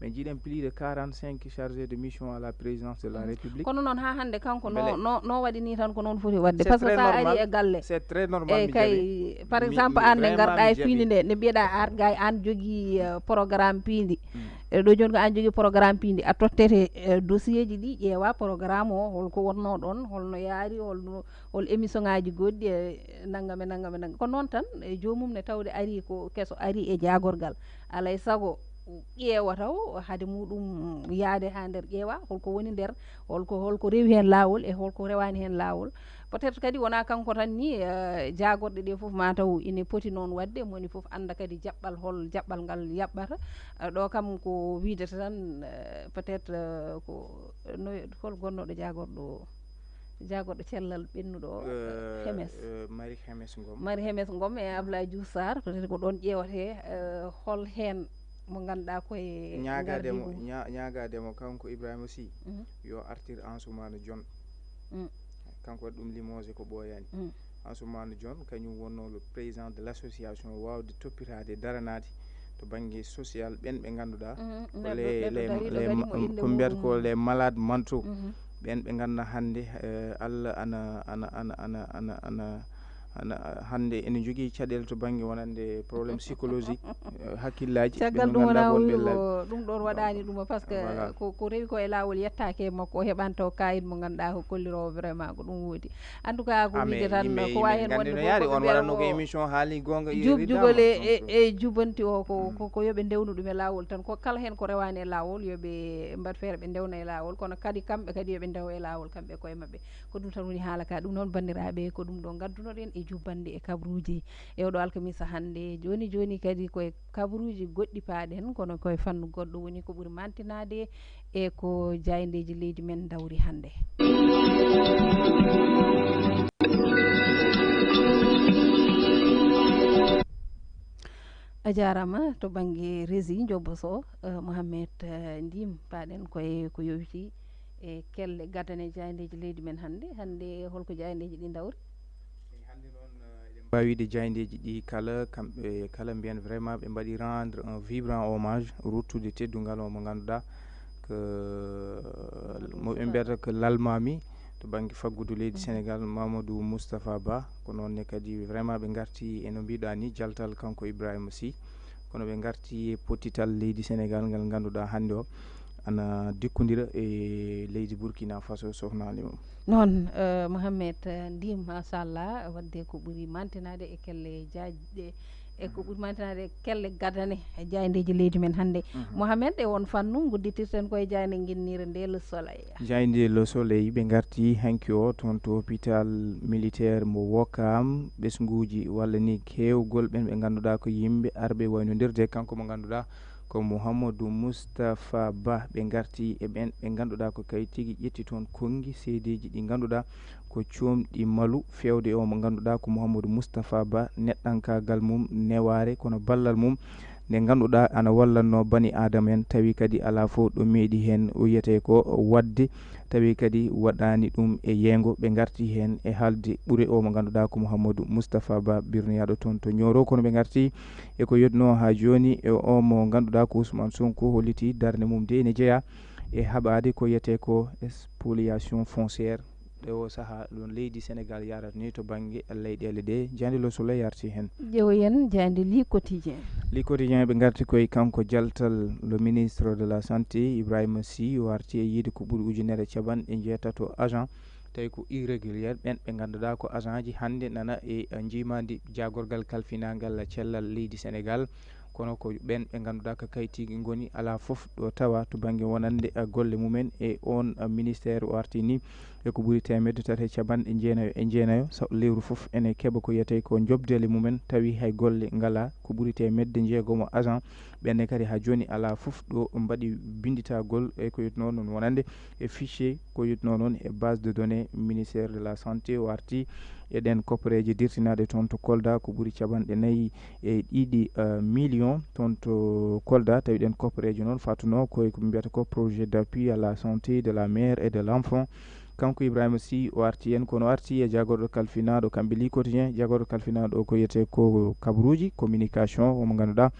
Mais jiiɗen plus de quarante-cinq chargés de mission à la présidence de la Mhm. République. Kono noon haa hannde kanko no, Mbele no, no waɗi ni tan ko noon foti waɗde. C'est Par ce que très sa ari normal. E galle. C'est très normal, Eyi mi kay, jaɓi. Par Mi, exemple, mi an nde vraiment ngarɗa mi e piindi jaɓi. Nde, nde mbiyeɗa ar gay an jogii, eh, programme piindi. Mm. E ɗo jooni ko an jogii programme piindi, a tottete, eh, dossier ji ɗi, ƴeewa programme o, holko wonnoo ɗoon, holno yaari, holno, hol émission ngaji goɗɗi, e nanngam e nanngam e nanngam. Ko noon tan, e joomum ne tawde ari ko keso, ari e jaagorgal. Alay sago ƴeewa taw hade muɗum yaade haa nder, ƴeewa holko woni nder, holko, holko rewi heen laawol e holko rewaani heen laawol. Peut-être kadi wonaa kanko tan ni, eh, jaagorɗe ɗe fof mataw ine poti noon waɗde, moni fof annda kadi jaɓɓal, hol jaɓɓal ngal yaɓɓata. Eh, ɗo kam ko wiidata tan, eh, peut-être, eh, ko no, hol gonnooɗo jaagorɗo o? Jaagorɗo cellal ɓennuɗo o, Eh, Hemes. Eh, Marie Hemes Ngom. Marie Hemes Ngom e Ablaye Diouf Sarr, peut-être ko ɗoon ƴeewate, eh, hol heen mo ngannduɗaa koye Ñaagademo, ngardi ngu. Ña-, ñaagademo kanko Ibrahima Sy, Mhm. Yo artir Ansoumana Dione. Mm. Kanko waɗi ɗum limogé ko ɓooyaani. Mm. Ansoumana Dione, kañum wonnoo le président de l'association waawde toppitaade daranaade to bannge social ɓen ɓe ngannduɗaa Mhm. ko Ɓe, les, ɓe, ɓe les, dari, ɓe les, dari mo ma-, innde ko mbiyata ko muɗum. Les malades mentaux. Mhm. Ɓen ɓe ngannduɗaa hannde, eh, Allah ana, ana, ana, ana, ana, ana, ana, hannde ene jogii caɗeele to bannge wonande problème psychologique, eh, hakkillaaji, ɓe Caggal no ɗum ngannduɗaa wonaa wonɓe wuyu laabi. Ko ɗum ɗoon waɗaani ɗum, parce que Voilà. ko, ko rewi ko e laawol yettaaki e makko, o heɓaani taw kaayit mo ngannduɗaa ko kolliroowo vraiment ko ɗum woodi. En tout cas, ko Ah, wiide mais tan, yimɓe, ko yimɓe waawi heen nganndi wonde no ko yaari, ɓe on mbiyaɗo waɗatno ko ko émission haali goonga, i Juub riddaama. Jubale e, e jubanti o ko, Mm. ko, ko yo ɓe ndewnu ɗum e laawol tan. Ko kala heen ko rewaani e laawol, yo ɓe mbaɗ feere ɓe ndewna e laawol, kono kadi kamɓe kadi yo ɓe ndew e laawol, kamɓe e koye maɓɓe. Ko ɗum tan woni haala ka. Ɗum noon, banndiraaɓe, ko ɗum ɗo ngaddunoɗen e jubbande e kabruuji e oɗo alkamisa hannde. Jooni jooni kadi ko e kabruuji goɗɗi paaɗen, kono ko e fannu goɗɗo woni ko ɓuri mantinaade e ko jaayndeeji leydi men ndawri hannde. A jaaraama to bannge régie Njoboso, eh, Mohamed, eh, Ndim, paaɗen koye ko yowiti e kelle gadane jaayndeeji leydi men hannde. Hannde holko jaayndeeji ɗi ndawri? Hannde noon, eh, eɗen mbaawi wiide jaayndeeji ɗi kala, kamɓe kala mbiyan vraiment ɓe mbaɗi rendre un vibrant hommage, ruttude teddungal o mo ngannduɗaa ko mo ɓe mbiyata ko lalmami to bannge faggudu leydi Mhm. Sénégal, Mamadou Moustapha Ba. Ko noon ne kadi vraiment ɓe ngarti e no mbiɗa ni jaltal kanko Ibrahima Sy. Kono ɓe ngarti e pottital leydi Sénégal ngal ngannduɗaa hannde o ana dikkondira e leydi Burkina Faso, sohna Halima. Noon, eh, Mohamed, eh, Ndim, machallah, waɗde ko ɓuri mantinaade e kelle jaajɗe e ko ɓuri mantinaade kelle gadane e jaayndeeji leydi men hannde. Mohamed, e on fannu, ngudditirten koye jaaynde nginnire nde Le Soleil. Jaaynde Le Soleil, ɓe ngarti hanki o toon to hôpital militaire mo Wokam, ɓesnguuji walla ni keewgol ɓen ɓe ngannduɗaa ko yimɓe arɓe waynondirde, kanko mo ngannduɗaa ko Mouhamadou Moustapha Ba. Ɓe ngarti e ɓen ɓe ngannduɗaa ko kay tigi ƴetti toon konngi seedeeji ɗi ngannduɗaa ko coomɗi malu, feewde o mo ngannduɗaa ko Mouhamadou Moustapha Ba, neɗɗankaagal mum newaare, kono ballal mum nde ngannduɗaa ana wallatnoo bani aadama en, tawi kadi alaa fof ɗo meeɗi heen o wiyetee ko waɗde, tawi kadi waɗaani ɗum e yeengo. Ɓe ngarti heen e haalde ɓure o mo ngannduɗaa ko Mouhamadou Moustapha Ba, birnoyaaɗo toon to Nioro, kono ɓe ngarti e ko yotnoo haa jooni e o mo ngannduɗaa ko Ousmane Sonko, holliti darnde mum nde ene jeyaa e haɓaade ko wiyetee ko spoliation foncière. E o sahaa ɗon leydi Senegal yarata ni to bannge leyɗeele ɗe, jaaynde Le Soleil yarti heen. Ƴeewoyen jaaynde Le Quotidien. Le Quotidien, ɓe ngarti koye kanko jaltal le ministre de la Santé, Ibrahima Sy, o arti e yiide ko ɓuri ujunere capanɗe jeetato agent, tawi ko irrégulier, ɓen ɓe ngannduɗaa ko agent ji hannde nana e njiimaandi jaagorgal kalfinaangal cellal leydi Senegal, kono ko ɓen ɓe ngannduɗaa ko kayitiji ngoni alaa fof ɗo tawa to bannge wonande, eh, golle mumen e on, eh, ministère o arti ni e ko ɓuri teemedde tati e capanɗe jeenayo e jeenayo. Sa-, lewru fof ene keɓa ko wiyetee ko jobdeele mumen, tawi hay golle ngalaa. Ko ɓuri teemedde jeegomo agent ɓenne kadi haa jooni alaa fof ɗo mbaɗi binnditagol e ko wiyetnoo noon wonande e fichier ko wiyetnoo noon e base de données ministère de la santé. O arti e ɗen kopporeeje dirtinaaɗe toon to Kolda ko ɓuri capanɗe nayi e ɗiɗi, eh, million toon to Kolda. Tawi ɗen kopporeeje noon fatunoo koye ko mbiyata ko projet d'appui à la santé de la mère et de l'enfant. Kanko Ibrahima Sy o arti heen, kono o arti e jagorɗo kalfinaaɗo, kamɓe Le Quotidien, jagorɗo kalfinaaɗo ko wiyetee ko kabaruuji, communication, omo ngannduɗaa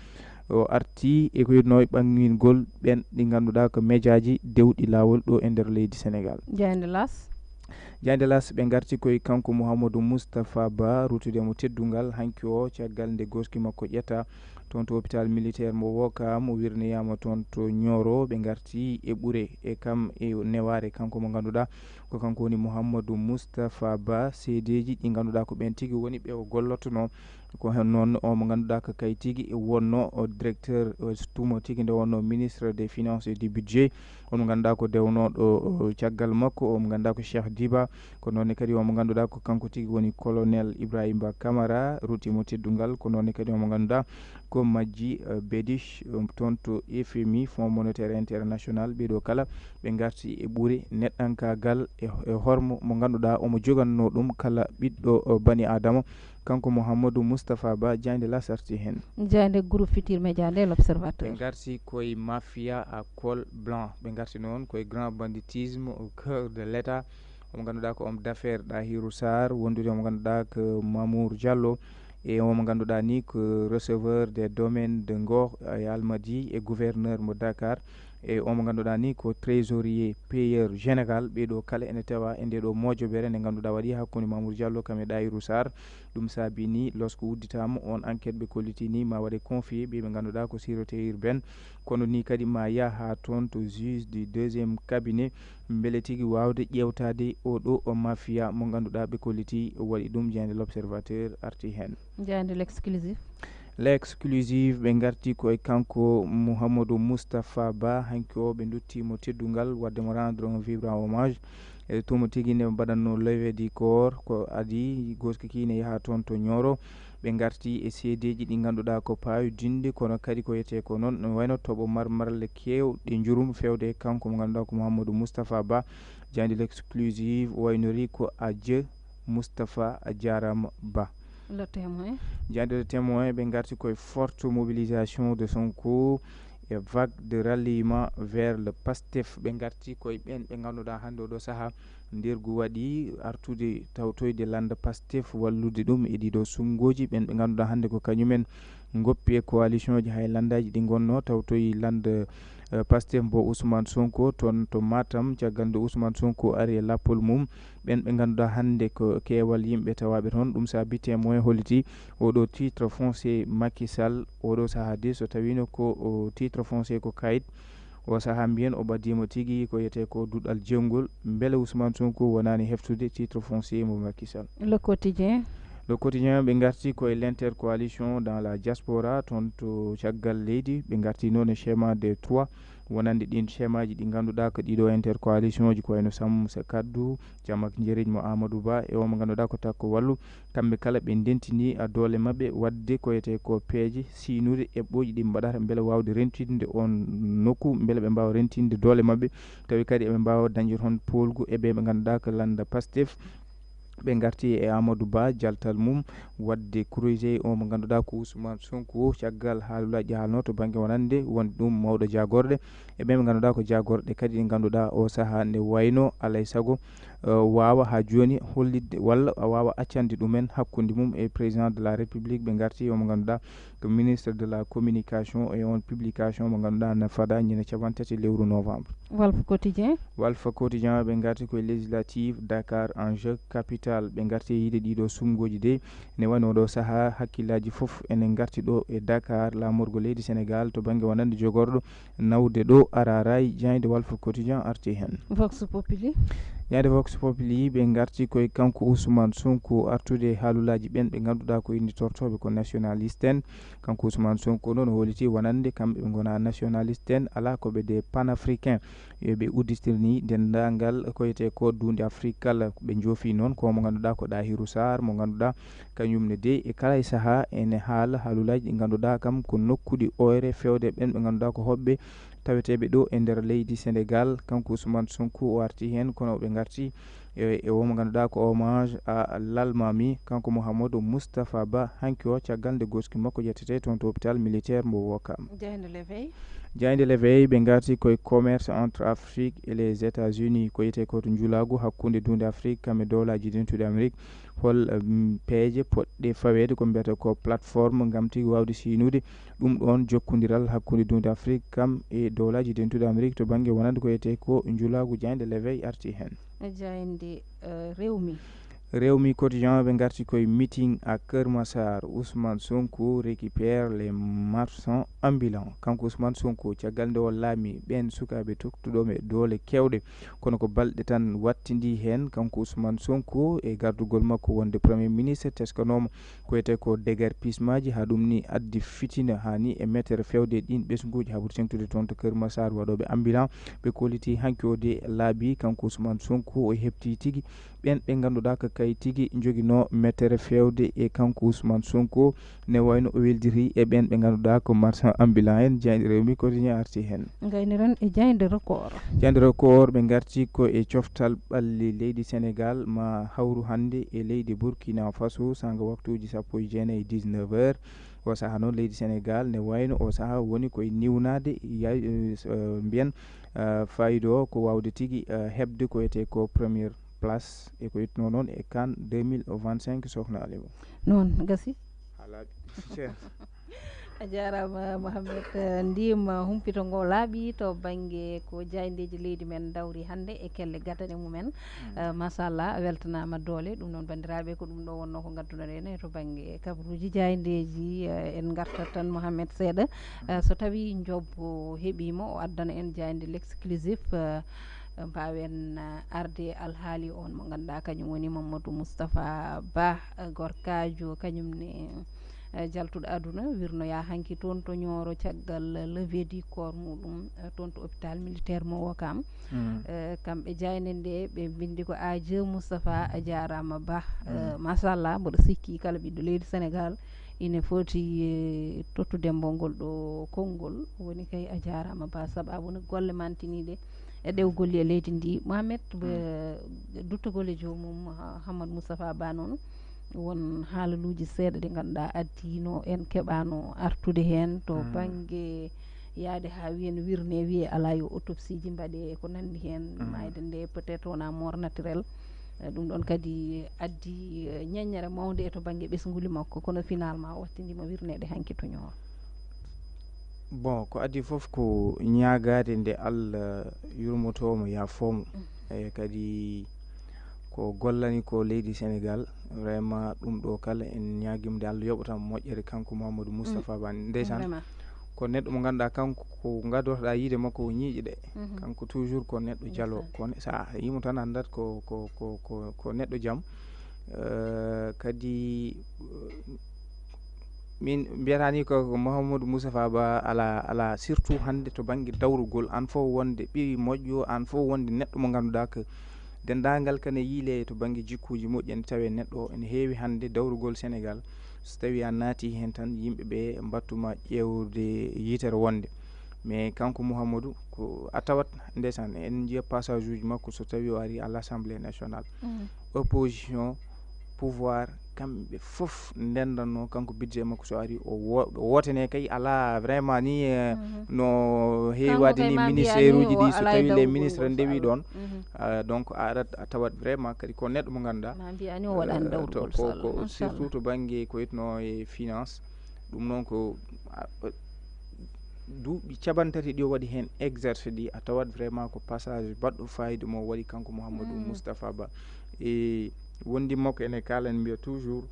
o arti e ko wiyetnoo e ɓanngingol ɓen ɗi ngannduɗaa ko mejaaji dewɗi laawol ɗo e nder leydi Senegal. Jaaynde L'As. Jaaynde L'As, ɓe ngarti koye kanko Mouhamadou Moustapha Ba, ruttude mo teddungal hanki o, caggal nde gooski makko ƴetta toon to hôpital militaire mo Wokam, o wirnoyaama toon to Nioro. Ɓe ngarti e ɓure e kam e newaare, kanko mo ngannduɗaa ko kanko woni Mouhamadou Moustapha Ba, seedeeji ɗi ngannduɗaa ko ɓen tigi woni ɓe o gollotnoo. Ko heen noon o mo ngannduɗaa ko kay tigi wonnoo o directeur, o tuma tigi nde wonnoo ministre des finances et du budget. On mo ngannduɗaa ko dewnooɗo, o, caggal makko, o mo ngannduɗaa ko Cheikh Diba. Ko noon ne kadi o mo ngannduɗaa ko kanko tigi woni colonel Ibrahima Camara, rutti mo teddungal. Ko noon ne kadi o mo ngannduɗaa ko Majji, eh, Bedich, um, toon to F M I, Fonds Monétaire International. Ɓee ɗoo kala ɓe ngarti e ɓure neɗɗankaagal e, e hormo mo ngannduɗaa omo jogannoo ɗum kala ɓiɗɗo, o, bani Aadama. Kanko Mouhamadou Moustapha Ba, jaaynde L'As arti heen. Jaaynde Groupe Futurs Médias nde, L'Observateur. Ɓe ngarti koye mafia à col blanc. Ɓe ngarti noon koye grand banditisme au cœur de l'État. Omo ngannduɗaa ko homme d'affaires Ɗahirou Sarr, wondude omo ngannduɗaa ko Mamour Diallo, e omo ngannduɗaa ni ko receveur des domaines de Ngor e Almadi e gouverneur mo Dakar, e omo ngannduɗaa ni ko trésorier payeur général. Ɓee ɗoo kala ene tawa e ndee ɗoo moojobere nde ngannduɗaa waɗi hakkunde Mamour Diallo kam e Ɗahirou Sarr. Ɗum saabi ni, lorsque udditaama on enquête, ɓe kolliti ni ma waɗe confier ɓe ɓe ngannduɗaa ko sûreté urbaine, kono ni kadi ma yah haa toon to juge du deuxième cabinet, mbele tigi waawde ƴeewtaade o ɗo o mafia mo ngannduɗaa ɓe kolliti waɗi ɗum. Jaaynde L'Observateur arti heen. Jaaynde L'Exclusif. L'Exclusif, ɓe ngarti ko e kanko Mouhamadou Moustapha Ba, hanki o ɓe ndutti mo teddungal, waɗde mo rendre un vibrant hommage. E tuma tigi nde mbaɗatnoo levée du corps, ko adii gooski kii ne yaha toon to Nioro. Ɓe ngarti e seedeeji ɗi ngannduɗaa ko paayodinɗi, kono kadi ko wiyetee ko noon no wayno toɓo marmarle keewɗe njurum feewde e kanko mo ngannduɗaa ko Mouhamadou Moustapha Ba. Jaaynde L'Exclusif waynori ko adieu Moustapha, a jaaraama Ba. Le Témoin. Jaaynde Le Témoin, ɓe ngarti koye forte mobilisation de Sonko e vague de ralliement vers le Pastef. Ɓe ngarti koye ɓen ɓe ngannduɗaa hannde oɗo sahaa ndergu waɗi artude tawtoyde lannda Pastef, wallude ɗum e ɗiɗo suɓngooji. Ɓen ɓe ngannduɗaa hannde ko kañumen ngoppi e coalition ji, hay lanndaaji ɗi ngonnoo, tawtoyi lannda, eh, Pastef mbo Ousmane Sonko toon to Matam, caggal nde Ousmane Sonko ari e lappol mum. Ɓen ɓe ngannduɗaa hannde ko keewal yimɓe tawaaɓe toon. Ɗum saabi Témoin holliti oɗo titre foncier Macky Sall, oɗo sahaa de, so tawiino ko o titre foncier ko kayit, o sahaa mbiyen o ɓaddiima tigi ko wiyetee ko duɗal jewngol. Mbele Ousmane Sonko wonaani heftude titre foncier mo Macky Sall? Le Quotidien. Le Quotidien, ɓe ngarti ko e l'intercoalition dans la diaspora, toon to caggal leydi. Ɓe ngarti noon e schéma des trois, wonande ɗin schémaji ɗi ngannduɗaa ko ɗiɗo intercoalition ji, ko wayno Sammou Sa Kaddu, Jamak Njeriñ mo Amadou Ba, e o mo ngannduɗaa ko Takko Wallu. Kamɓe kala ɓe ndentini a doole maɓɓe waɗde ko wiyetee ko peeje, siinude eɓɓooji ɗi mbaɗata mbele waawde rentinde on nokku, mbele ɓe mbaawa rentinde doole maɓɓe, tawi kadi eɓe mbaawa dañde toon poolgu e ɓe ɓe ngannduɗaa ko lannda Pastef. Ɓe ngarti e Amadou Ba, jaltal mum waɗde corriger o mo ngannduɗaa ko Ousmane Sonko, caggal haalulaaji haalno to bannge wonande won ɗum mawɗo jaagorɗe, e ɓe ɓe ngannduɗaa ko jaagorɗe kadi ɗi ngannduɗaa o sahaa nde wayno alay sago, eh, waawa haa jooni hollitde walla waawa accande ɗumen hakkunde mum e président de la République. Ɓe ngarti o mo ngannduɗaa ko ministre de la communication, e on publication mo ngannduɗaa na fada ñande cappanɗe tati lewru novembre. Walf Quotidien. Walf Quotidien, ɓe ngarti koye législative Dakar enjeu capital. Ɓe ngarti e yiide ɗiɗo suɓngooji de. Ne wano ɗo sahaa hakkillaaji fof ene ngarti ɗo e Dakar, laamorgo leydi Sénégal to bannge wonande jogorɗo nawde ɗo araaraay. Jaaynde Walf Quotidien arti heen. Vox Populi. Jaaynde Vox Populi, ɓe ngarti koye kanko Ousmane Sonko artude e haalulaaji ɓen ɓe ngannduɗaa ko innditortooɓe ko nationaliste en. Kanko Ousmane Sonko noon o holliti wonande kamɓe ɓe ngonaa nationaliste en, alaa ko ɓe des panafricains. Yo ɓe udditir ni denndaangal ko wiyetee ko duunde Afrik kala. Ɓe njoofi noon ko mo ngannduɗaa ko Ɗahiru Sarr, mo ngannduɗaa kañum ne de e kala e sahaa ene haala haalulaaji ɗi ngannduɗaa kam ko nokkuɗi ooyre fewde ɓen ɓe ngannduɗaa ko hoɓɓe taweteeɓe ɗo e nder leydi Sénégal. Kanko Ousmane Sonko o arti heen, kono ɓe ngarti e, e o mo ngannduɗaa ko hommage à l'Almaami, kanko Mouhamadou Moustapha Ba, hanki o caggal nde gooski makko ƴettete toon to hôpital militaire mbo Ouakam. Jaaynde L'Éveil. Jaaynde L'Éveil, ɓe ngarti koye commerce entre Afrique et les États-Unis, ko wiyetee ko to njulaagu hakkunde duunde Afrique kam e dowlaaji dentuɗi Amérique. Hol, em, peeje poɗɗe faweede ko mbiyata ko plateforme ngam tigi waawde siinude ɗum ɗoon jokkondiral hakkunde duunde Afrique kam e dowlaaji dentuɗi Amérique to bannge wonande ko wiyetee ko njulaagu? Jaaynde L'Éveil arti heen. E jaaynde, eh, Rewmi. Rewmi Quotidien, ɓe ngarti koye meeting à Keur Massar, Ousmane Sonko récupère les marchands ambulants. Kanko Ousmane Sonko, caggal nde o laami ɓeen sukaaɓe toktuɗo ɓe doole keewɗe, kono ko balɗe tan wattindi heen, kanko Ousmane Sonko e gardugol makko wonde Premier Ministre, teskanooma ko wiyetee ko déguerpissement ji, haa ɗum ni addi fitina haa ni e metere fewde ɗin ɓesnguuji haa ɓuri teŋtude toon to Keur Massar. Waɗooɓe ambulant ɓe kolliti hanki o de laabi kanko Ousmane Sonko o heɓti tigi ɓen ɓe ngannduɗaa ko kay tigi njoginoo metere fewde e kanko Ousmane Sonko, ne wayno o weldiri e ɓen ɓe ngannduɗaa ko marchand ambulant en. Jaaynde Rewmi Quotidien arti heen. Ngayniren e jaaynde Record. Jaaynde Record, ɓe ngarti ko e coftal ɓalli leydi Sénégal ma hawru hannde e leydi Burkina Faso, sanga waktuuji sappo e jeenayi, dix-neuf heures. O sahaa noon leydi Sénégal ne wayno o sahaa woni koye niwnaade, ya-, eh, s-, eh, mbiyen, eh, fayda o ko waawde tigi, eh, heɓde ko wiyetee ko première place e ko ittunoo noon e CAN deux mille vingt-cinq, Sokhna Aliou. Noon gasi. A laaɓi. Ceerno. A jaaraama, Mohamed, eh, ndiim, eh, humpito ngo laaɓi to bannge ko jaayndeeji leydi men ndawri hannde e kelle gadane mumen. Mm. Eh, machallah, a weltanaama doole. Ɗum noon, banndiraaɓe, ko ɗum ɗo wonnoo ko ngaddunoɗen e to bannge kabaruuji jaayndeeji. Eh, en ngartat tan, Mohamed, seeɗa. Eh, so tawii Joop heɓiima, o addana en jaaynde l'exclusif, eh, mbaawen, eh, arde alhaali on mo ngannduɗaa kañum woni Mamadou Moustapha Ba, eh, gorkaajo kañum ne, eh, jaltuɗo aduna, wirnoyaa hanki toon to Ñooro caggal levée du corps muɗum, eh, toon to hôpital militaire mo Ouakam. Mm. Eh, kamɓe jaaynde nde, ɓe mbinndi ko adieu Moustapha, a jaaraama Ba. Eh, mm, machallah, mboɗo sikki kala ɓiɗɗo leydi Sénégal ine foti, eh, tottude mo ngol ɗo konngol. Woni kay a jaaraama Ba, sababu no golle mantiniiɗe e ɗewgol e leydi ndi. Mohamed, mm, duttogol e joomum, ha-, Hammadou Moustapha Ba noon, won haalaluuji seeɗa ɗi ngannduɗaa addiino en keɓaano artude heen to, mm, bannge yaade haa wiyen wirne, wiye alaa yo autopsie ji mbaɗe e ko nanndi heen, mm, maayde nde peut-être wonaa mort naturel. Eh, ɗum ɗoon kadi addi, eh, ñeññere mawnde e to bannge ɓesnguli makko, kono finalement o wattindiima wirneede hanki to Ñooro. Bon, ko addi fof ko ñaagaade nde Allah yurmotoo mo, yaafoo mo. Mm. E kadi ko gollani ko leydi Sénégal, vraiment ɗum ɗo kala en ñaagiima nde Allah yoɓata mo moƴƴere kanko Mamadou Moustapha, mm, Ba. Ndeysaan. Vraiment. Ko neɗɗo mo ngannduɗaa kanko ko ngaddotoɗaa yiide makko ko ñiiƴe ɗe. Mhm. Kanko toujours ko neɗɗo jalo. Ndeysaan. Ko ne-, sa yiimo tan anndat ko, ko, ko, ko, ko neɗɗo jam. Eh, kadi eh, min mbiyatani ko ko Mouhamadou Moustapha Ba ala ala, surtout hannde to bannge dawrugol, an fof wonde ɓiyi moƴƴo, an fof wonde neɗɗo mo ngannduɗaa ko denndaangal kane yiile to bannge jikkuuji moƴƴi, ene tawee neɗɗo o ene heewi hannde dawrugol Sénégal. So tawii a naati heen tan, yimɓe ɓe mbattuma ƴeewde yitere wonde. Mais kanko Mouhamadou, ko a tawat ndeysaan, en njiya passage uji makko so tawii o ari à l'Assemblée nationale. Opposition, pouvoir, kamɓe fof ndendanno kanko, budget makko so ari o wo- o wotane kay, ala vraiment ni eh, no heewi waade ni, ministère uji ɗi so tawi les ministres ndewi ɗon. Ah, donc a arat a tawat vraiment kadi ko neɗɗo mo ngannduɗaa, ma mbiya ni o waɗani eh, to- dawrugol ko- so Allah, ko- machallah. Surtout to bannge ko wiyeteno e finance. Ɗum noon ko ah, eh, duuɓi capanɗe tati ɗi o waɗi heen exerce ɗi, a tawat vraiment ko passage baɗɗo fayida mo o waɗi kanko Mouhamadou Moustapha Ba. E wondi makko ene kaalani mbiya toujours,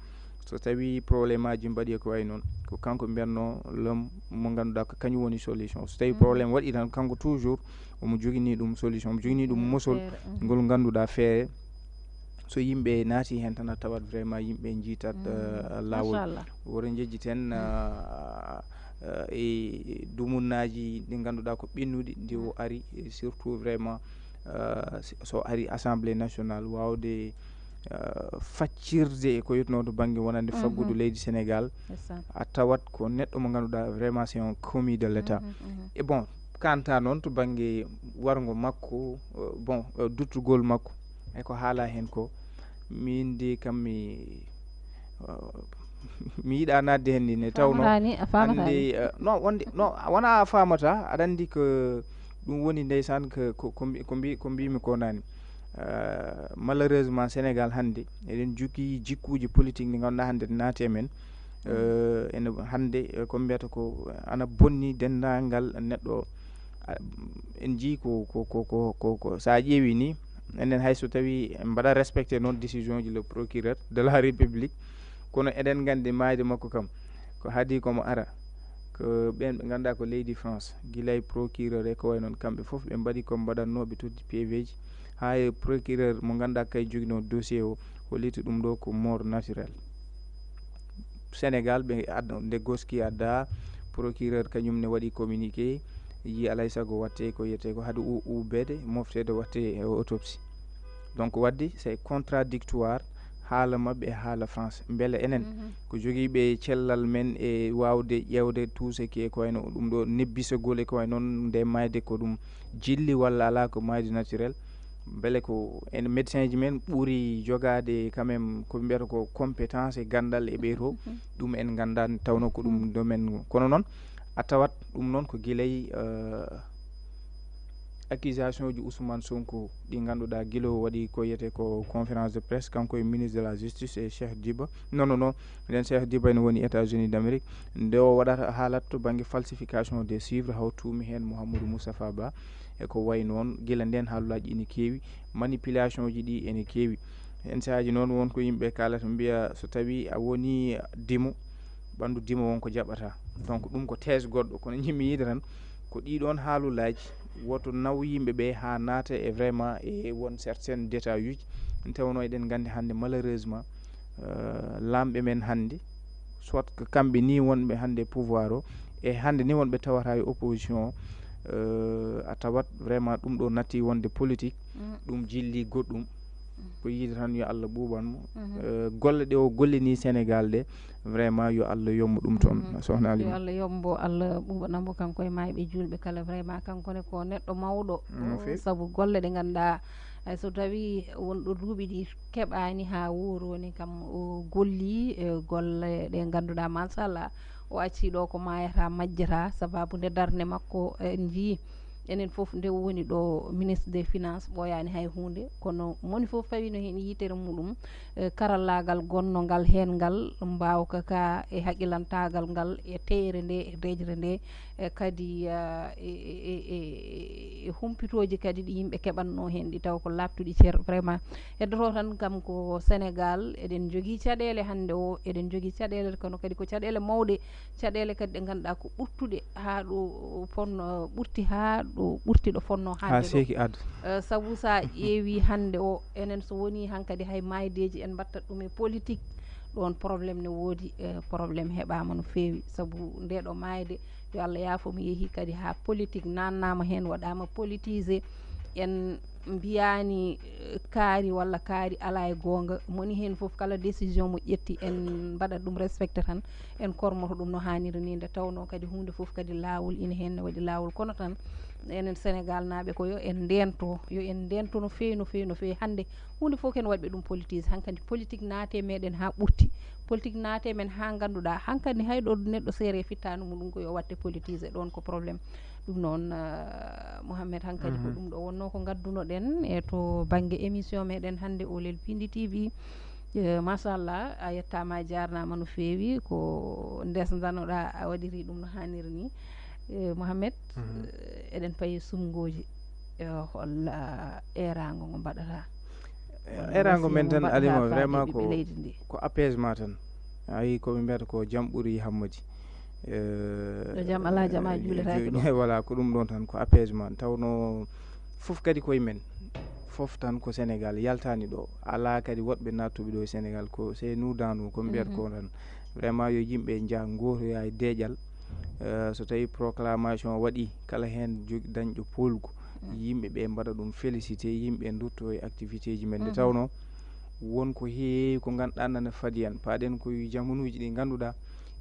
so tawi problème aji mbaɗi e ko wayi noon, ko kanko mbiyatno l'homme mo ngannduɗaa ko kañum woni solution. So tawi problème waɗi tan, kanko toujours omo jogini ɗum solution, omo jogini ɗum mosol ngol ngannduɗaa feere. So yimɓe naati heen tan, a tawat vraiment yimɓe njiitat eh, laawol. Machallah. Woro jejjiten ah, eh, e dumunnaaji ɗi ngannduɗaa ko ɓennuɗi, nde o ari eh, surtout vraiment eh, si- so ari Assemblée nationale, waawde eh, faccirde e ko wiyetnoo to bannge wonande faggudu leydi Sénégal. Ndeysaan. A tawat ko neɗɗo mo ngannduɗaa vraiment c'est un commis de l'État. E bon, kanta noon to bannge warngo makko, eh, bon eh, duttugol makko e ko haala heen ko, min de kam mi eh, mi yiɗa naatde heen ni, ne tawno Faamataa ni, a faamataa hannde ni. eh, non wonde non wona a faamata, aɗa anndi ko ɗum woni ndeysaan ko ko- ko mbi- ko mbi- ko mbimi ko naane. Eh, malheureusement Sénégal hannde eɗen jogii jikkuuji politique ɗi ngannduɗaa hannde naati e men. Eh, ene hannde eh, ko mbiyata ko ana bonni denndaangal neɗɗo. Ah, en njii ko ko ko ko ko ko so a ƴeewi ni, enen hay so tawi en mbaɗa respecté noon décision ji le procureur de la république, kono eɗen nganndi maayde makko kam ko haadi komo ara. Ko ɓeen ɓe ngannduɗaa ko leydi France, gila e procureur e ko wayi noon, kamɓe fof ɓe mbaɗi ko mbaɗatnooɓe toddi P V ji. Haa e procureur mo ngannduɗaa kay joginoo dossier o, hollitii ɗum ɗo ko mort naturel. Sénégal ɓe adda nde goski adda, procureur kañum ne waɗi communiqué, yi alay sago watte ko yiyete ko haade u- ubbede, moftede watte e autopsie. Donc wadde c'est contradictoire haala maɓɓe e haala France. Mbele enen ko jogiiɓe cellal men e waawde ƴeewde tout ce qui est ko wayno ɗum ɗo nebbisagol e ko way noon, nde mayde ko ɗum jilli walla alaa ko mayde naturel? Mbele ko en médecin ji men ɓuri jogaade quand même ko mbiyata ko compétence e ganndal e ɓee to? Ɗum en nganndaa, tawno ko ɗum domaine. Kono noon a tawat ɗum noon ko gilay eh, accusation ji Ousmane Sonko ɗi ngannduɗaa gila o waɗi ko yiyete ko conférence de presse, kanko e ministre de la justice e Cheikh Diba. Non non non, nden Cheikh Diba ene woni États-Unis d'Amérique. Nde o waɗata haalat to bannge falsification des chiffres, haw tuumi heen Mouhamadou Moustapha Ba e ko wayi noon. Gila ndeen haalulaaji ene keewi, manipulation ji ɗi ene keewi. Heen sahaaji noon won ko yimɓe kaalata mbiya so tawi a woni dimo, ɓanndu dimo won ko jaɓata. Donc ɗum ko thèse goɗɗo, kono jimmi yiide tan ko ɗiɗon haalulaaji woto naw yimɓe ɓe haa naata e vraiment e won certaines détails uji. Tewno eɗen nganndi hannde malheureusement eh, laamɓe men hannde, soit ko kamɓe ni wonɓe hannde pouvoir o, e hannde ni wonɓe tawata e opposition o, eh, a tawat vraiment ɗum ɗo natti wonde politique. Ɗum jilli goɗɗum. Ko yiide tan yo Allah ɓuuɓan mo. Eh, golle ɗe o gollini Sénégal ɗe, vraiment yo Allah yombo ɗum toon. Sohna Yo Alima. Allah yombo, Allah ɓuuɓanamo kanko e mayɓe julɓe kala. Vraiment kanko ne ko neɗɗo mawɗo. No feewi. Sabu golle ɗe ngannduɗaa, eh, so tawi wonɗo duuɓi ɗi keɓaani haa wuuroni kam o golli eh, golle ɗe ngannduɗaa machallah o accii ɗo ko maayata majjata sababu nde darnde makko en njii enen fof nde woni ɗo ministre des finances ɓooyaani hay huunde, kono moni fof fawino heen yitere muɗum. Eh, karallaagal gonnongal heen ngal, mbaawka ka e haqilantaagal ngal e teeyre nde e deƴre nde, eh, kadi eh, e, e, e, e, e humpitooji kadi ɗi yimɓe keɓatno heen ɗi taw ko laaɓtuɗi cer vraiment. Heddotoo tan kam ko Sénégal, eɗen njogii caɗeele hannde o, eɗen njogii caɗeele kono kadi ko caɗeele mawɗe, caɗeele kadi ɗe ngannduɗaa ko ɓurtuɗe haa ɗo ponno ɓurti haa ɗo ɓurti ɗo fonnoo hannde ɗo. Seeki aad. Eh, sabu so a ƴeewi hannde o, enen so wonii hankadi hay maaydeeji en mbattat ɗum e politique, ɗoon problème ne woodi, eh, problème heɓaama no feewi. Sabu nde ɗo maayde, yo Allah yaafo, mi yehi kadi haa politique naannaama heen, waɗaama politisé. En mbiyaani, eh, kaari walla kaari alaa e goonga. Moni heen fof kala décision mo ƴetti, en mbaɗat ɗum respecté tan, en kormoto ɗum no haaniri ni, nde tawnoo kadi huunde fof kadi laawol ina heen, ne waɗi laawol. Kono tan enen Sénégal naaɓe ko yo en ndeento, yo en ndeento no feewi, no feewi, no feewi. Hannde huunde fof ken waɗɓe ɗum politisé. Hankadi politique naate meɗen haa ɓurti. Politique naate men haa ngannduɗaa, hankadi hay ɗo neɗɗo seere fittaandu mum ɗum ko yo watte politisé, ɗoon ko problème. Ɗum noon, ah, Mouhamed, hankadi ko Mhm. ɗum ɗo wonnoo ko ngaddunoɗen e to bannge émission meɗen hannde Oolel Piindi T V. Eh, machallah, a yettaama, a jaarnaama no feewi. Ko ndesdanoɗaa, a waɗiri ɗum no haaniri ni. Eh, Mouhamed, Mhm. eh, eɗen payi sumngooji. Eh, hol, ah, eeraango ngo mbaɗataa? Eh, Walla eeraango men nasiya mo tan, mbaɗataa Alima, faade vraiment ɓiɓɓe ko, leydi ndi? Ko apaisement tan. A yii ko ɓe mbiyata ko jam ɓuri hammadi. Eh, Ɗo jam alaa, jam a eh, juuletaake jo-, ɗo. Voilà, ko ɗum ɗoon tan, ko apaisement. Tawno fof kadi koye men. Fof tan ko Sénégal, yaltaani ɗo. Alaa kadi woɗɓe naattuɓe ɗo e Sénégal, ko c'est nous dans nous, ko mbiyata Mhm. ko tan. Vraiment, yo yimɓe njah ngootoya e deeƴal. Eh, so tawii proclamation waɗi, kala heen jog-, dañɗo poolgu, Mm. yimɓe ɓe mbaɗa ɗum félicité, yimɓe ndutto e activité ji men. Nde Mhm. tawnoo won ko heewi ko ngannduɗaa nana fadi en. Paaɗen ko e jamanuuji ɗi ngannduɗaa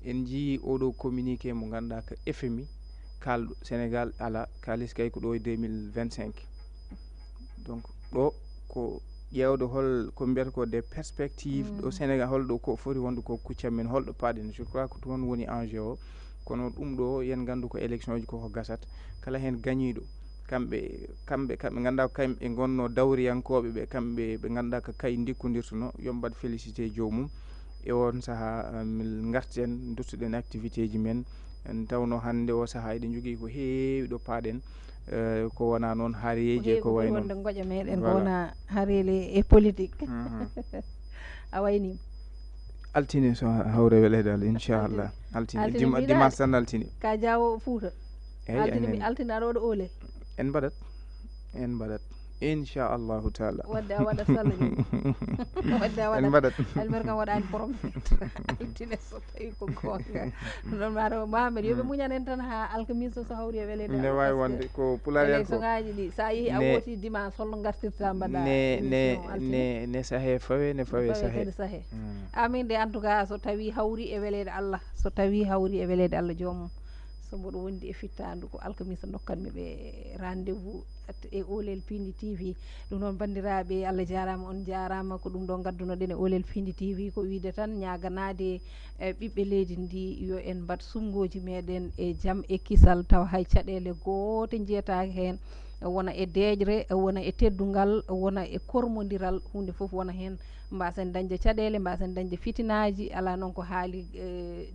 en njiyii oɗo communiqué mo ngannduɗaa ko F M I kaalɗo Sénégal alaa kaalis kay ko ɗo e deux mille vingt-cinq. Donc ɗo ko ƴeewde hol ko mbiyata ko des perspectives ɗo Mm. Sénégal, hol ɗo ko foti wonde ko kuccam men, hol ɗo paaɗen. Je crois ko toon woni enjeu o. Kono ɗum ɗo yen nganndu ko élection ji koko gasat. Kala heen gañiiɗo, kamɓe, kamɓe, kamɓe ngannduɗaa ko kamɓe ngonnoo dawriyankooɓe ɓe, kamɓe ɓe ngannduɗaa ko kay ndikkondirtuno, yo mbaɗ félicité joomum. E oon sahaa, eh, min ngarten, nduttuɗen activité ji men. En tawno hannde o sahaa eɗen njogii ko heewi ɗo paaɗen, eh, ko wonaa noon haareeji e ko wayi noon. Wonde ngoƴa meɗen ko Voilà. wonaa haareele e politique. Mhm. A wayniima. Altine so hawre weleede Allah, inchallah. Altine. Altine, Altine dima-, mbiɗa dimanche tan altine. Ka jaawo Fuuta. Eyi, Altine en mbi-, en. Altine aɗa waɗa oolel? En mbaɗat. En mbaɗat. Inchallahu taala. Wadde a waɗat salla ni. Wadde a En waɗat. mbaɗat. Almer kam waɗaani promettre. Altine so tawi ko goonga. Noon ma taw Mohamed, yo ɓe Mm. muñan en tan haa alkamisa so hawri e weleede Ne Allah, waawi parce que wonde ko pulaar en ko. Élection ngaji ɗi, sa yehi a Ne, wooti dimanche, holno ngartirta mbaɗa ne, ne, émission altine? Ne, ne sahe fawe, ne fawe Fawe sahe. kadi sahe. Mm. Amin de, en tout cas, so tawi hawri e weleede Allah, so tawi hawri e weleede Allah joomum, so mboɗo wondi e fittaandu, ko alkamisa ndokkanmi ɓe rendez-vous at-, e Oolel Piindi T V. Ɗum noon, banndiraaɓe, Allah jaaraama, on njaaraama. Ko ɗum ɗo ngaddunoɗen e Oolel Piindi T V, ko wiide tan ñaaganaade, eh, ɓiɓɓe leydi ndi, yo en mbaɗ sunnguuji meɗen e jam e kisal, tawa hay caɗeele goote njiyetaake heen, wona e deeƴre, wona e teddungal, wona e kormondiral, huunde fof wona heen. Mbaasen dañde caɗeele, mbaasen dañde fitinaaji, alaa noon ko haali, eh,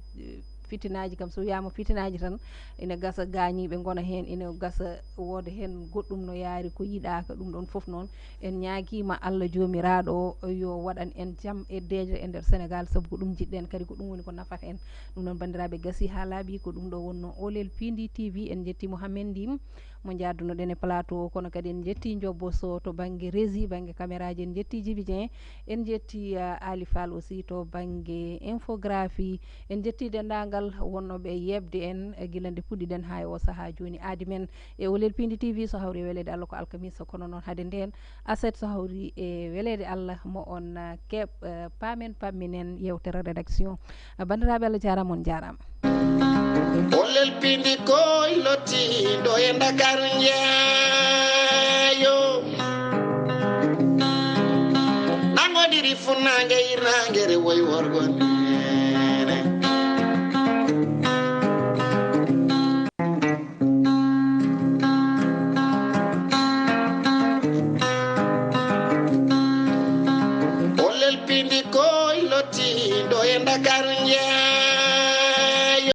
fitinaaji kam, so wiyaama fitinaaji tan, ina gasa gaañiiɓe ngona heen, ina gasa wooda heen goɗɗum no yaari ko yiɗaaka. Ɗum ɗoon fof noon, en ñaagiima Allah Joomiraaɗo o yo waɗan en jam e deeƴre e nder Senegaal, sabu ko ɗum njiɗɗen, kadi ko ɗum woni ko nafata en. Ɗum noon, banndiraaɓe, gasii haa laaɓi, ko ɗum ɗo wonnoo Oolel Piindi T V. En njettii Mouhamed Ndim mo njaadunoɗen e plateau o, kono kadi en njettii Njobbo Sow to bannge régie, bannge caméra ji, en njettii Djibi Dieng, en njettii, ah, Ali Fall aussi to bannge infographie. En njettii denndaangal wonnooɓe e yeeɓde en, eh, gila nde puɗɗiɗen haa e oo sahaa jooni. Aadi men e Oolel Piindi T V so hawri e weleede Allah ko alkamisa, kono noon hade ndeen aset so hawri e weleede Allah mo on, ah, keɓ, eh, paamen pamminen yeewtere rédaction. Ah, banndiraaɓe, Allah jaaraama, on njaaraama. Oolel Piindi koy lottiiɗo e Ndakaaru njaayo. Nangodiri funnaange hirnaange rewoy worgo neene. Oolel Piindi koy lottiiɗo e Ndakaaru njaayo.